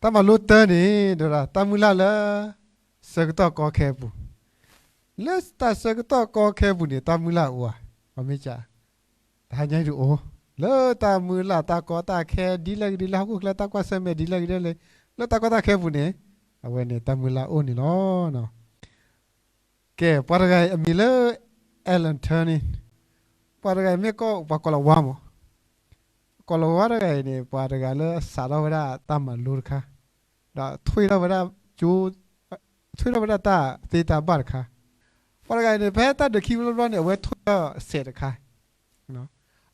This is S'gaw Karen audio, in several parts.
တၢ်မၤလိတၢ်န့ၣ် ဒီးတၢ်မုၢ်လၢ်လၢ ဆၢကတီၢ်ကီခဲအပူၤ, လၢတၢ်ဆၢကတီၢ်ကီခဲအပူၤန့ၣ် တၢ်မုၢ်လၢ်အိၣ်ဧါ, ပမ့ၢ်စံး, တဟါညါအံၤဒုးအိၣ်, လၢတၢ်မုၢ်လၢ်တၢ်ကီတၢ်ခဲဒ်လဲၣ်ဂ့ၤဒ်လဲၣ် ဟီၣ်ခိၣ်ချၢတၢ်ကွၢ်ဆၢၣ်မဲာ်ဒ်လဲၣ်ဂ့ၤဒ်လဲၣ်, လၢတၢ်ကီတၢ်ခဲအပူၤန့ၣ်, အဝဲန့ၣ်တၢ်မုၢ်လၢ်အိၣ်န့ၣ်လီၤ. ကဲ ပှၤတဂၤအံၤအမံၤလၢ Alan Turing, ပှၤတဂၤအံၤမ့ၢ်ကီၢ်ပှၤကီၤလၤဝါမး, ကီၤလၤဝါတဂၤအံၤန့ၣ် ပှၤတဂၤလၢစးထီၣ်ဝဲဒၣ်တၢ်မၤလိတခါ, ဒီးထွံၣ်ထီၣ်ဝဲဒၣ်ကၠိ, ထွံၣ်ထီၣ်ဝဲဒၣ်တၢ်သ့တၢ်ဘၣ်တခါ, ပှၤတဂၤအံၤန့ၣ် ဖဲတၢ်ဒုးခံဘျီဘျီန့ၣ် အဝဲထွံၣ်ထီၣ်စဲးတခါ,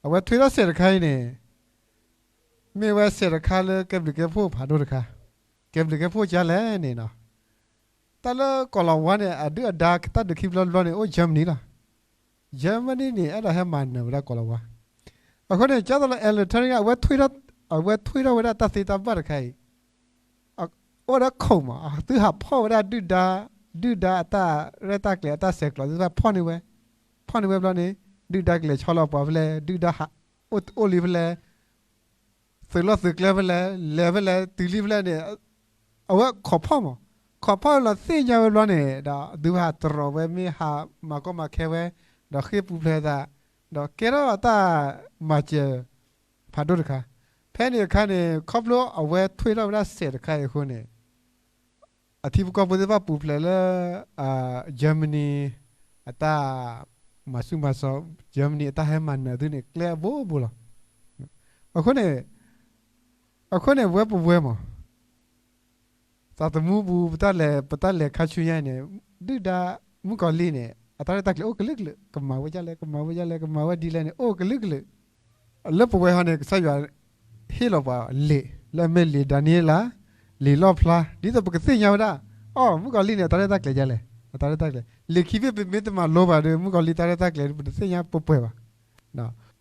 အဝဲထွံၣ်ထီၣ်စဲးတခါအံၤန့ၣ် မ့ၢ်ဝဲစဲးတခါလၢကဲဘျုးကဲဖှိၣ်ဖးဒိၣ်တခါ, ကဲဘျုးကဲဖှိၣ်ကလဲၣ်န့ၣ်နီၤ, တၢ်လၢကီၤလၤဝါန့ၣ် အဒုၣ်အဒါတၢ်ဒုးခံဘျီဘျီန့ၣ် အိၣ် Germany လီၤ. Germany န့ၣ် အဲၣ်ဒိးဟဲမၤနၢၤဝဲဒၣ်ကီၤလၤဝါ, အဃိန့ၣ် ကၠီသိးလၢ Alan Turing အဝဲထွံၣ်ထီၣ်ဝဲဒၣ်တၢ်သ့တၢ်ဘၣ်တခါအံၤ, အိၣ်ဒီးခိၣ်မး သုဟးဖီၣ်ဝဲဒၣ်ဒုၣ်ဒါ, ဒုၣ်ဒါအတၢ်ရဲၣ်တၢ်ကျဲၤအတၢ်ဆဲးကျိးသ့ၣ်တဖၣ်ဖီၣ်န့ၢ်ဝဲ, ဖီၣ်န့ၢ်ဝဲဘျီန့ၣ် ဒုၣ်ဒါကလဲၤဆီလီၤပှၤဖဲလဲၣ်, ဒုၣ်ဒါဟးအိၣ်လံဖဲလဲၣ်, သုးလီၢ်သုးကျဲဖဲလဲၣ်, လဲၤဖဲလဲၣ်, တုၤလံဖဲလဲၣ်န့ၣ်, အဝဲခိးဖီၣ်မး, ခိးဖီၣ်လီၤသ့ၣ်ညါဝဲဘျီန့ၣ် ဒီးဒုးဟးတြီၤဝဲ မ့ၢ်ဟးမၤကီမၤခဲဝဲ, ဒီးဃ့ၢ်ပူၤဖျဲးသး, ဒီးကဲထီၣ်တၢ်မၤစၢၤဖးဒိၣ်တခါ, ဖဲန့ၣ်အခါန့ၣ် ခီဖျိအဝဲထွံၣ်ထီၣ်ဝဲဒၣ်စဲးတခါအံၤအဃိန့ၣ် အထံဖိကီၢ်ဖိသ့ၣ်တဖၣ်ပူၤဖျဲးလၢ Germany အတၢ်မၤဆူၣ်မၤစိး, Germany အတၢ်ဟဲမၤနၢၤသုန့ၣ် ကျဲအဘိဘိလီၤ. အဃိန့ၣ်, အဃိန့ၣ် ဝဲပဝဲမး, သးသမူပူၤ ပတၢ်လဲၤခါဆူညါန့ၣ်, ဒုၣ်ဒါ မုၣ်ကီၤလံၢ်န့ၣ် အတၢ်ရဲၣ်တၢ်ကျဲၤအိၣ်ကလုာ်ကလုာ်, ကမၤဝဲဒ်လဲၣ် ကမၤဝဲဒ်လဲၣ် ကမၤဝဲဒ်လဲၣ်န့ၣ် အိၣ်ကလုာ်ကလုာ် လၢပဝဲဟီန့ၣ် ကစၢ်ယွၤဟ့ၣ်လီၤပှၤလံာ်, လၢအမ့ၢ်လံာ်ဒၤနံးယ့လး, လံာ်လီၣ်ဖျါ, ဒ်သိးပကသ့ၣ်ညါဝဲဒၣ်, အိ မုၣ်ကီၤလံၢ်န့ၣ် အတၢ်ရဲၣ်တၢ်ကျဲၤဒ်လဲၣ်, အတၢ်ရဲၣ်တၢ်ကျဲၤ, လံာ်ခံဘ့ၣ်ပမ့ၢ်တမၤလိဘၣ်ဒီး မုၣ်ကီၤလံၢ်တၢ်ရဲၣ်တၢ်ကျဲၤ ပတသ့ၣ်ညါပှဲၤပှဲၤဘၣ်.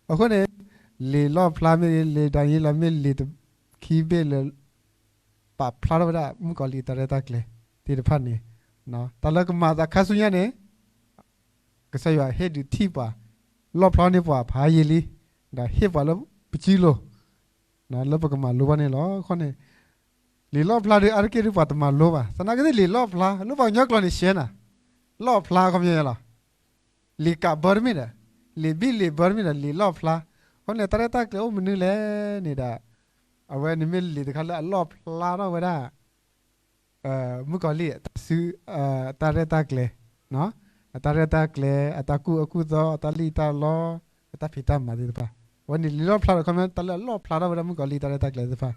အဃိန့ၣ် လံာ်လီၣ်ဖျါမ့ၢ်ဂ့ၤ လံာ်ဒၤနံးယ့လးမ့ၢ်လံာ်ခံဘ့ၣ်လၢ ပာ်ဖျါထီၣ်ဝဲဒၣ် မုၣ်ကီၤလံၢ်တၢ်ရဲၣ်တၢ်ကျဲၤသ့ၣ်တဖၣ်န့ၣ်, တၢ်လၢကမၤသးခါဆူညါန့ၣ် ကစၢ်ယွၤဟ့ၣ်ဒုးထံၣ်ပှၤ, လီၣ်ဖျါန့ၢ်ပှၤဖးယံာ်လံ, ဒီးဟ့ၣ်ပှၤလၢပစုလိၤ, လၢပကမၤလိဘၣ်န့ၣ်လီၤ. အဃိန့ၣ် လံာ်လီၣ်ဖျါဒီး အါတက့ၢ်ဒုးပှၤတမၤလိဘၣ်, သနာ်က့သ့ၣ်လံာ်လီၣ်ဖျါ လၢပှၤကညီကျိာ်န့ၣ်ရှဲနၤ, လီၣ်ဖျါခီပညီလီၤ. လံာ်ကးဘၢတမ့ၢ်ဒီး, လံာ်ဘံၣ်လံာ်ဘၢတမ့ၢ်ဒီး လံာ်လီၣ်ဖျါ, အဃိန့ၣ် တၢ်ရဲၣ်တၢ်ကျဲၤအိၣ်မနုၤလဲၣ်န့ၣ်ဒီး, အဝဲန့ၣ်မ့ၢ်လံာ်တခါလၢအလီၣ်ဖျါထီၣ်ဝဲဒၣ် မုၣ်ကီၤလံၢ်အတၢ်စု, တၢ်ရဲၣ်တၢ်ကျဲၤ, အတၢ်ရဲၣ်တၢ်ကျဲၤ, အတၢ်ကူၣ်အၢကူၣ်သီ, အတၢ်လံၣ်တၢ်လီ, အတၢ်ဖံးတၢ်မၤသ့ၣ်တဖၣ်, အဝဲန့ၣ်လံာ်လီၣ်ဖျါဒီး ခီပညီ တၢ်လၢအလီၣ်ဖျါထီၣ်ဝဲဒၣ်မုၣ်ကီၤလံၢ်တၢ်ရဲၣ်တၢ်ကျဲၤသ့ၣ်တဖၣ်,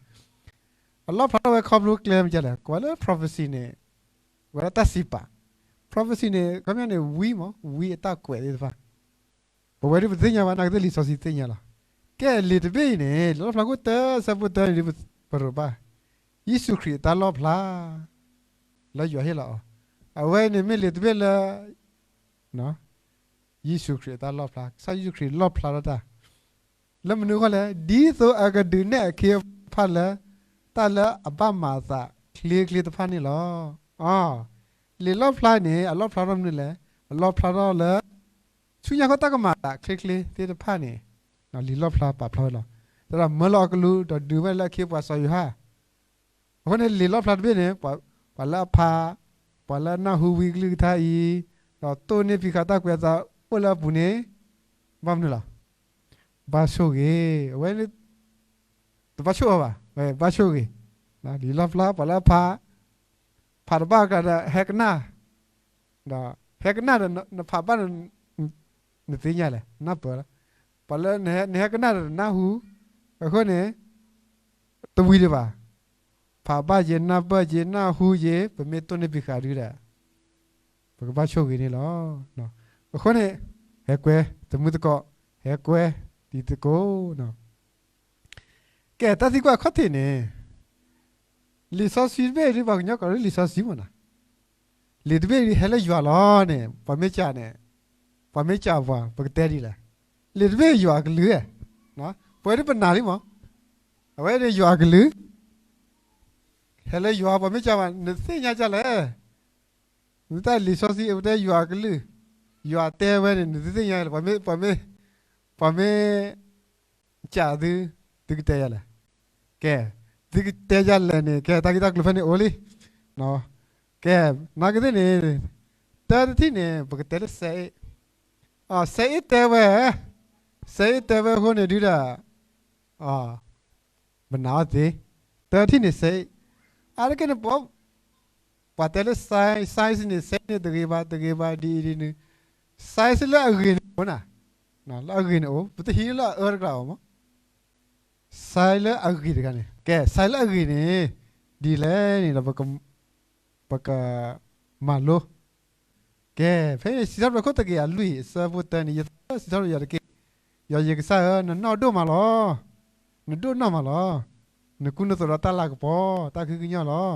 အလီၣ်ဖျါထီၣ်ဝဲခီဖျိကျဲမ့ၢ်ဒ်လဲၣ်, ကိးဝဲလၢ prophecy န့ၣ်, ဝဲဒၣ်တၢ်စံးပာ်, prophecy န့ၣ် ခီပညီန့ၣ် ဝံမး, ဝံအတၢ်ကွဲးသ့ၣ်တဖၣ် ပဝဲဒၣ်ပတသ့ၣ်ညါဘၣ်, နာ်က့သ့ၣ်လံာ်စီဆှံသ့ၣ်ညါလီၤ. ကဲလံာ်တဘ့ၣ်အံၤန့ၣ် လီၣ်ဖျါခိၣ်တၢ ဆၢဖိတၢန့ၣ်ဒုး ပရိးဘၣ်, ယ့ၣ်ၡူးခရံာ်အတၢ်လီၣ်ဖျါ လၢယွၤဟ့ၣ်လီၤအီၤ, အဝဲန့ၣ်မ့ၢ်လံာ်တဘ့ၣ်လၢ ယ့ၣ်ၡူးခရံာ်အတၢ်လီၣ်ဖျါ, ကစၢ်ယ့ၣ်ၡူးခရံာ်လီၣ်ဖျါထီၣ်တၢ် လၢမနုၤအဃိလဲၣ်, ဒ်သိးအကဒုးနဲၣ်အခ့အပှၤလၢ တၢ်လၢအဘၣ်မၤအသးချ့ချ့တဖၣ်န့ၣ်လီၤ. လံာ်လီၣ်ဖျါန့ၣ် အလီၣ်ဖျါထီၣ်မနုၤလဲၣ်, အလီၣ်ဖျါထီၣ်လၢ ဆူညါခီတၢ်ကမၤအသးချ့ချ့သ့ၣ်တဖၣ်န့ၣ်, လံာ်လီၣ်ဖျါပာ်ဖျါဝဲလီၤ. သရၣ်မၢလီၤအကလူး ဒီးဒုးဝဲလၢအခ့အပှၤစီၤယိၤဟၣ် အဃိန့ၣ် လံာ်လီၣ်ဖျါတဘ့ၣ်န့ၣ် ပှၤလၢအဖး, ပှၤလၢအနၢ်ဟူဝံကလုၢ်ကထါအံၤ, ဒီးတိၢ်န့ၢ်ဖံးဃာ်တၢ်ကွဲးအသးအိၣ်လၢအပူၤန့ၣ်, ဘၣ်မနုၤလီၤ. ဘၣ်ဆိၣ်ဂ့ၤ, အဝဲ တဘၣ်ဆိၣ်အီၤဘၣ်, ဘၣ်ဆိၣ်ဂ့ၤ, လံာ်လီၣ်ဖျါ ပှၤလၢအဖး, ဖးတဘၣ်အကျါဒီးဟဲကနၣ်, ဒီးဟဲကနၣ်ဒီးနဖးဘၣ် နသ့ၣ်ညါလဲၣ်, နၢ်ပၢၢ်လီၤ. ပှၤလၢနဟဲကနၣ်ဒီးနနၢ်ဟူ, အဃိန့ၣ် တဝံၤဒံးဘၣ်, ဖးဘၣ်က့ၤ နၢ်ပၢၢ်က့ၤ နၢ်ဟူက့ၤ ပမ့ၢ်တိၢ်န့ၢ်ဖံးဃာ်ဒုဒီး ပကဘၣ်ဆိၣ်ဂ့ၤန့ၣ်လီၤ. အဃိန့ၣ် ဟဲကွဲသမုသကိး, ဟဲကွဲတံၤသကိး ကဲ တၢ်သံကွၢ်အခီၣ်ထံးန့ၣ်, လံာ်စီဆှံတဘ့ၣ်ဒ်ပှၤကညီကိးလၢလံာ်စီဆှံမ့ၢ်နီၤ, လံာ်တဘ့ၣ်ဒ်ဟဲလၢယွၤလီၤန့ၣ် ပှၤမ့ၢ်စံးန့ၣ်, ပှၤမ့ၢ်စံးပှၤ ပကတဲဒ်လဲၣ်, လံာ်တဘ့ၣ်ယွၤအကလုၢ်, ပဝဲဒ်ပနာ်လံမး, အဝဲဒ်ယွၤအကလုၢ်, ဟဲလၢယွၤ ပှၤမ့ၢ်စံးပှၤ နသ့ၣ်ညါဒ်လဲၣ်, နတၢ်လံာ်စီဆှံ အဝဲတဲယွၤအကလုၢ်, ယွၤတဲဝဲန့ၣ် နတသ့ၣ်ညါလဲၣ်, ပှၤမ့ၢ် ပှၤမ့ၢ် စံးသု, သုကတဲယၤလဲၣ်. ကဲ, သုကတဲယၤလဲၣ်န့ၣ် ကဲ တၢ်ဂ့ၢ်တၢ်ကျိၤဖဲန့ၣ်အိၣ်လံ. ကဲ နာ်က့သ့ၣ်န့ၣ် တၢတထံၣ်န့ၣ် ပကတဲလၢစဲအ့ၣ်, စဲအ့ၣ်တဲဝဲ, စဲအ့ၣ်တဲဝဲအဃိန့ၣ်ဒုးဒၣ် ပနာ်အီၤသ့, တၢထံၣ်န့ၣ် စဲအ့ၣ်, အါတက့ၢ်န့ၣ် ပှၤတဲလၢ science, science န့ၣ် စဲအ့ၣ်န့ၣ် တဂ့ၤဘၣ် တဂ့ၤဘၣ် ဒ်အံၤဒ်နုၤ, science လၢအဂ့ၤန့ၣ်အိၣ်နၤ, လၢအဂ့ၤန့ၣ်အိၣ် ပတဟံးလၢအအၢတကျါဘၣ်မး, science လၢအဂ့ၤတဂၤန့ၣ် ကဲ science လၢအဂ့ၤန့ၣ် ဒ်လဲၣ်န့ၣ်ဒီး ပကမၤလိ ကဲ ဖဲစံးထီၣ်ပတြၢၤခိၣ်တကယၤလွံၢ်အဆၢဖိတၢန့ၣ် ယသးစံးထီၣ်ပတြၢၤယၤတက့ၢ်. ယွၤယကစၢ်ဧၢ, နနီၢ်ဒိၣ်မးလီၤ. နဒိၣ်နီၢ်မးလီၤ. နကူနသိးဒီးတၢ်လၤကပီၤ, တၢ်ခုကညီၢ်လီၤ.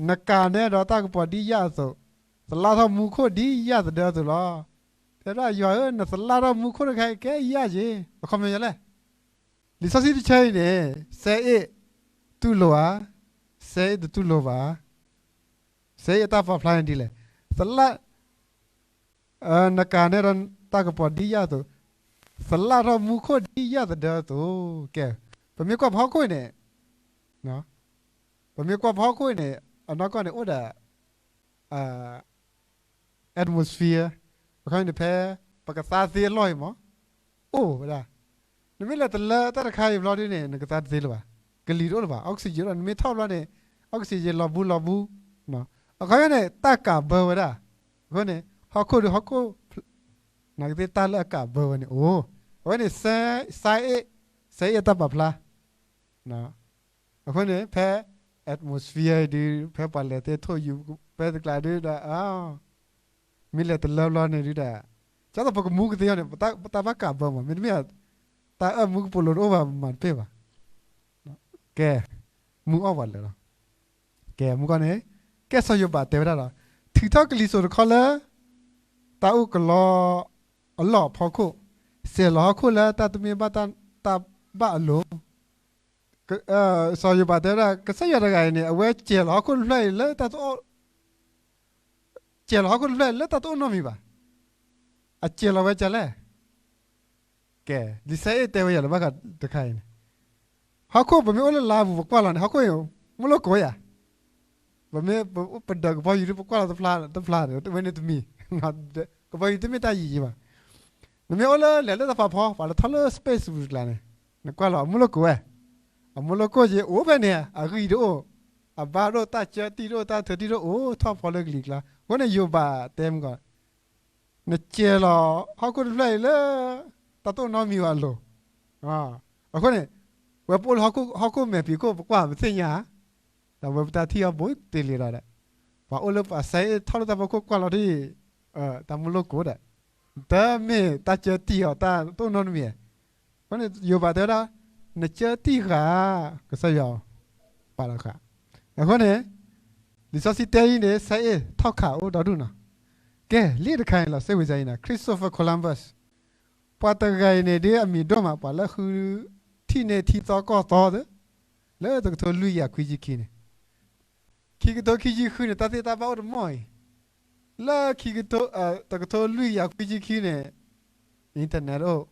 နကၤနဲဒီးတၢ်ကပီၤဒ်ယၣ်အသိး, သလၣ်ထီၣ်မူခိၣ်ဒ်ယၣ်သဒၢအသိးလီၤ. တဲဒၣ်ယွၤဧၢ, နသလၣ်ထီၣ်မူခိၣ်တခါအံၤကဲယၣ်က့ၤ, အခီပညီလဲၣ်. လံာ်စီဆှံတဆၢအံၤန့ၣ် စဲအ့ၣ် တူၢ်လိာ်ဧါ, စဲအ့ၣ်တတူၢ်လိာ်ဘၣ်. စဲအ့ၣ်အတၢ်ပာ်ဖျါန့ၣ်ဒ်လဲၣ်, သလၣ်, နကၤနဲဒီးတၢ်ကပီၤဒ်ယၣ်အသိး, သလၣ်ထီၣ်မူခိၣ်ဒ်ယၣ်သဒၢအသိး, ကဲ, ပမ့ၢ်ကွၢ်ပဟီၣ်ခိၣ်အံၤန့ၣ်, ပမ့ၢ်ကွၢ်ပဟီၣ်ခိၣ်အံၤန့ၣ် အနီၢ်ကီၢ်န့ၣ်အိၣ်ဒီး atmosphere, အခီပညီန့ၣ် ဖဲပကသါသ့အလီၢ်အံၤမး, အိၣ်ဝဲဒၣ်, နမ့ၢ်လဲၤတလၢတၢ်တခါအံၤဘျီဒုန့ၣ် နကသါတသ့လၢၤဘၣ်, ကလံၤတအိၣ်လၢၤဘၣ်, oxygen ဒီး နမ့ၢ်ထီၣ်ဘျီန့ၣ် oxygen လီၤဘူးလီၤဘူး, အခီပညီန့ၣ် တၢ်ကးဘၢဝဲဒၣ်, အဃိန့ၣ် ဟီၣ်ခိၣ်ဒီးဟီၣ်ခိၣ်, နာ်က့သ့ၣ်တၢ်လၢအကးဘၢဝဲန့ၣ်အိၣ်, အဝဲန့ၣ် science, science အတၢ်ပာ်ဖျါ အဃိန့ၣ် ဖဲ atmosphere ဒုး ဖဲပှၤလဲၤသ့ထိၣ်ယူၤ ဖဲတကျါဒုးဒီး မ့ၢ်လဲၤတလၢဘျီန့ၣ်ဒုးဒီး ကၢ်သိးပကမူကသ့အီၤန့ၣ် ပတၢ်ဘၣ်ကးဘၢမး မ့တမ့ၢ် တၢ်အၢၣ်မူကပိာ်လိၤတအိၣ်ဘၣ် မၤတပ့ၢ်ဘၣ်. ကဲ, မူအီၣ်ပှၤလၢာ်လီၤ. ကဲ, မူကီၢ်န့ၣ်, ကဲစီၤယိၤဘးတဲဝဲဒၣ်လီၤ. ထုးထီၣ်ကလံၤစိးတခီလၢ တၢ်အိၣ်ကလီအလီၢ်အဖီခိၣ်, စဲးလီၤဟီၣ်ခိၣ်လၢတၢ်တမ့ၢ်ဘၣ်တၢ်ဘၣ်အလိၤ. စီၤယိၤဘးတဲဝဲဒၣ် ကစၢ်ယွၤတဂၤအံၤန့ၣ် အဝဲစဲးလီၤဟီၣ်ခိၣ်တဖျၢၣ်အံၤလၢတၢ်တအိၣ်, စဲးလီၤဟီၣ်ခိၣ်တဖျၢၣ်အံၤလၢတၢ်တအိၣ်နီတမံၤဘၣ်. အစဲးလီၤဝဲဒ်လဲၣ်. ကဲ, လံာ်စဲအ့ၣ်တဲဝဲယၤလၢၤဘၣ်ဃးတခါအံၤန့ၣ်, ဟီၣ်ခိၣ်ပမ့ၢ်အိၣ်လၢလါပူၤ ပကွၢ်လီၤန့ၣ် ဟီၣ်ခိၣ်အံၤ မုၢ်လိၣ်ကိးယၤ, ပမ့ၢ်ပဒၢးကဘီယူၤဒုး ပကွၢ်လီၤတဖျါတဖျါဒီး တဝဲန့ၣ်တမံၤ, ကဘီယူၤတမ့ၢ်တၢ်ယံာ်ယံာ်ဘၣ်. နမ့ၢ်အိၣ်လၢလဲၤလၢတၢ်ဖးဖီ ပှၤလၢထီၣ်လၢ space ပူၤတကျါန့ၣ် နကွၢ်လီၤ အမုၢ်လိၣ်ကိးဝဲ, အမုၢ်လိၣ်ကိးက့ၤ အိၣ်ဖဲန့ၣ် အဂံၢ်တအိၣ်, အဘါတအိၣ် တၢ်ကၢတံၢ်တအိၣ် တၢ်ထၢတံၢ်တအိၣ် အိၣ်ထီၣ်ဖီလၢကလံၤကျါ. အဃိန့ၣ် ယိၤဘးတဲမုၢ်ကီၢ် နစဲးလီၤဟီၣ်ခိၣ်တဖျၢၣ်အံၤလၢ တၢ်တအိၣ်နီတမံၤဘၣ်အလိၤ. အဃိန့ၣ် ဝဲပအိၣ်လၢဟီၣ်ခိၣ်မဲာ်ဖံးခိၣ် ပကွၢ်ပသ့ၣ်ညါ, ဒီးဝဲပတၢ်ထံၣ်အီၤဘူးတ့ၢ်လံဒီး, ပှၤအိၣ်လၢပှၤစဲအ့ၣ်ထီၣ်လၢတၢ်ဖီခိၣ်ကွၢ်လီၤဒ် တၢ်မုၢ်လိၣ်ကိးဒီး, တမ့ၢ်တၢ်ကၢတံၢ်အီၤ တၢ်တအိၣ်နီတမံၤ. အဃိန့ၣ် ယိၤဘးတဲဝဲဒၣ် နကၢတံၢ်ဃာ် ကစၢ်ယွၤ ပာ်လီၤဃာ်. အဃိန့ၣ် လံာ်စီဆှံတဲအံၤန့ၣ် စဲအ့ၣ်ထီၣ်ခးအိၣ်ဒီဒူၣ်နီၤ. ကဲ လံာ်တခါအံၤလီၤ စ့ၢ်ဝံၤစ့ၢ်အံၤန့ၣ် Christopher Columbus ပှၤတဂၤအံၤန့ၣ် ဒ်အမံၤဒိၣ်မး ပှၤလၢဃုထံၣ်န့ၢ်ထံသီကီၢ်သီသ့ လၢတကထိလွံၢ်ကယၤခွံဆံခံန့ၣ်, ခံကထိခံဆံဃုန့ၣ် တၢ်သ့ၣ်တၢ်ဘၣ်အိၣ်တမီၢ်အံၤ, လၢခံကထိ, တကထိလွံၢ်ကယၤခွံဆံခံန့ၣ် internet အိၣ်,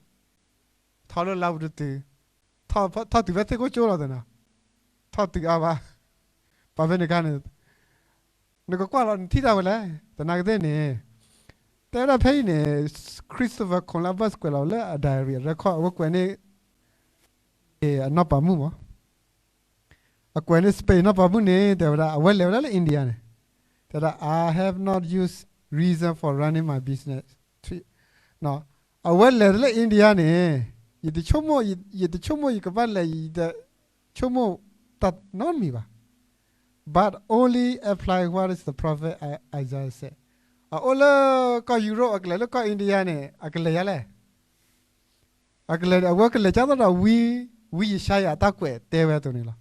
ထီၣ်လၢလါပူၤတတုၤ, ထီၣ်တုၤဖဲသ့ၣ်ခိၣ်ကၠိလီၤသ့နီၤ, ထီၣ်တုၤအါဘၣ်, ပာ်ဖဲန့ၣ်အခါန့ၣ် နကကွၢ်လီၤ နထံၣ်တၢ်ဝဲလဲၣ်. သနာ်က့သ့ၣ်န့ၣ် တဲဝဲဒၣ်ဖဲအံၤန့ၣ် Christopher Columbus ကွဲးလီၤလၢအ diary အ record အဝဲကွဲးန့ၢ် အနီၢ်ပၤမုၣ်မး, အကွဲးန့ၢ် Spain နီၢ်ပၤမုၣ်န့ၣ် တဲဝဲဒၣ် အဝဲလဲၤဝဲဒၣ်လၢ India န့ၣ်, တဲဝဲဒၣ် I have not used reason for running my business. အဝဲလဲၤလၢ India န့ၣ် ယတဆိကမိၣ်, ယတဆိကမိၣ်ယကဘၣ်လဲၤ, ယတဆိကမိၣ်တၢ်နီတမံၤဘၣ်. But only apply what is the prophet Isaiah said. အအိၣ်လၢကီၢ်ယူရိၣ် အကလဲၤလၢကီၢ် India န့ၣ် အကလဲၤယါလဲၣ်. အကလဲၤ, အဝဲကလဲၤကၢ်သိးဒီး ဝံယၡါယၤအတၢ်ကွဲးတဲဝဲအသိးန့ၣ်လီၤ.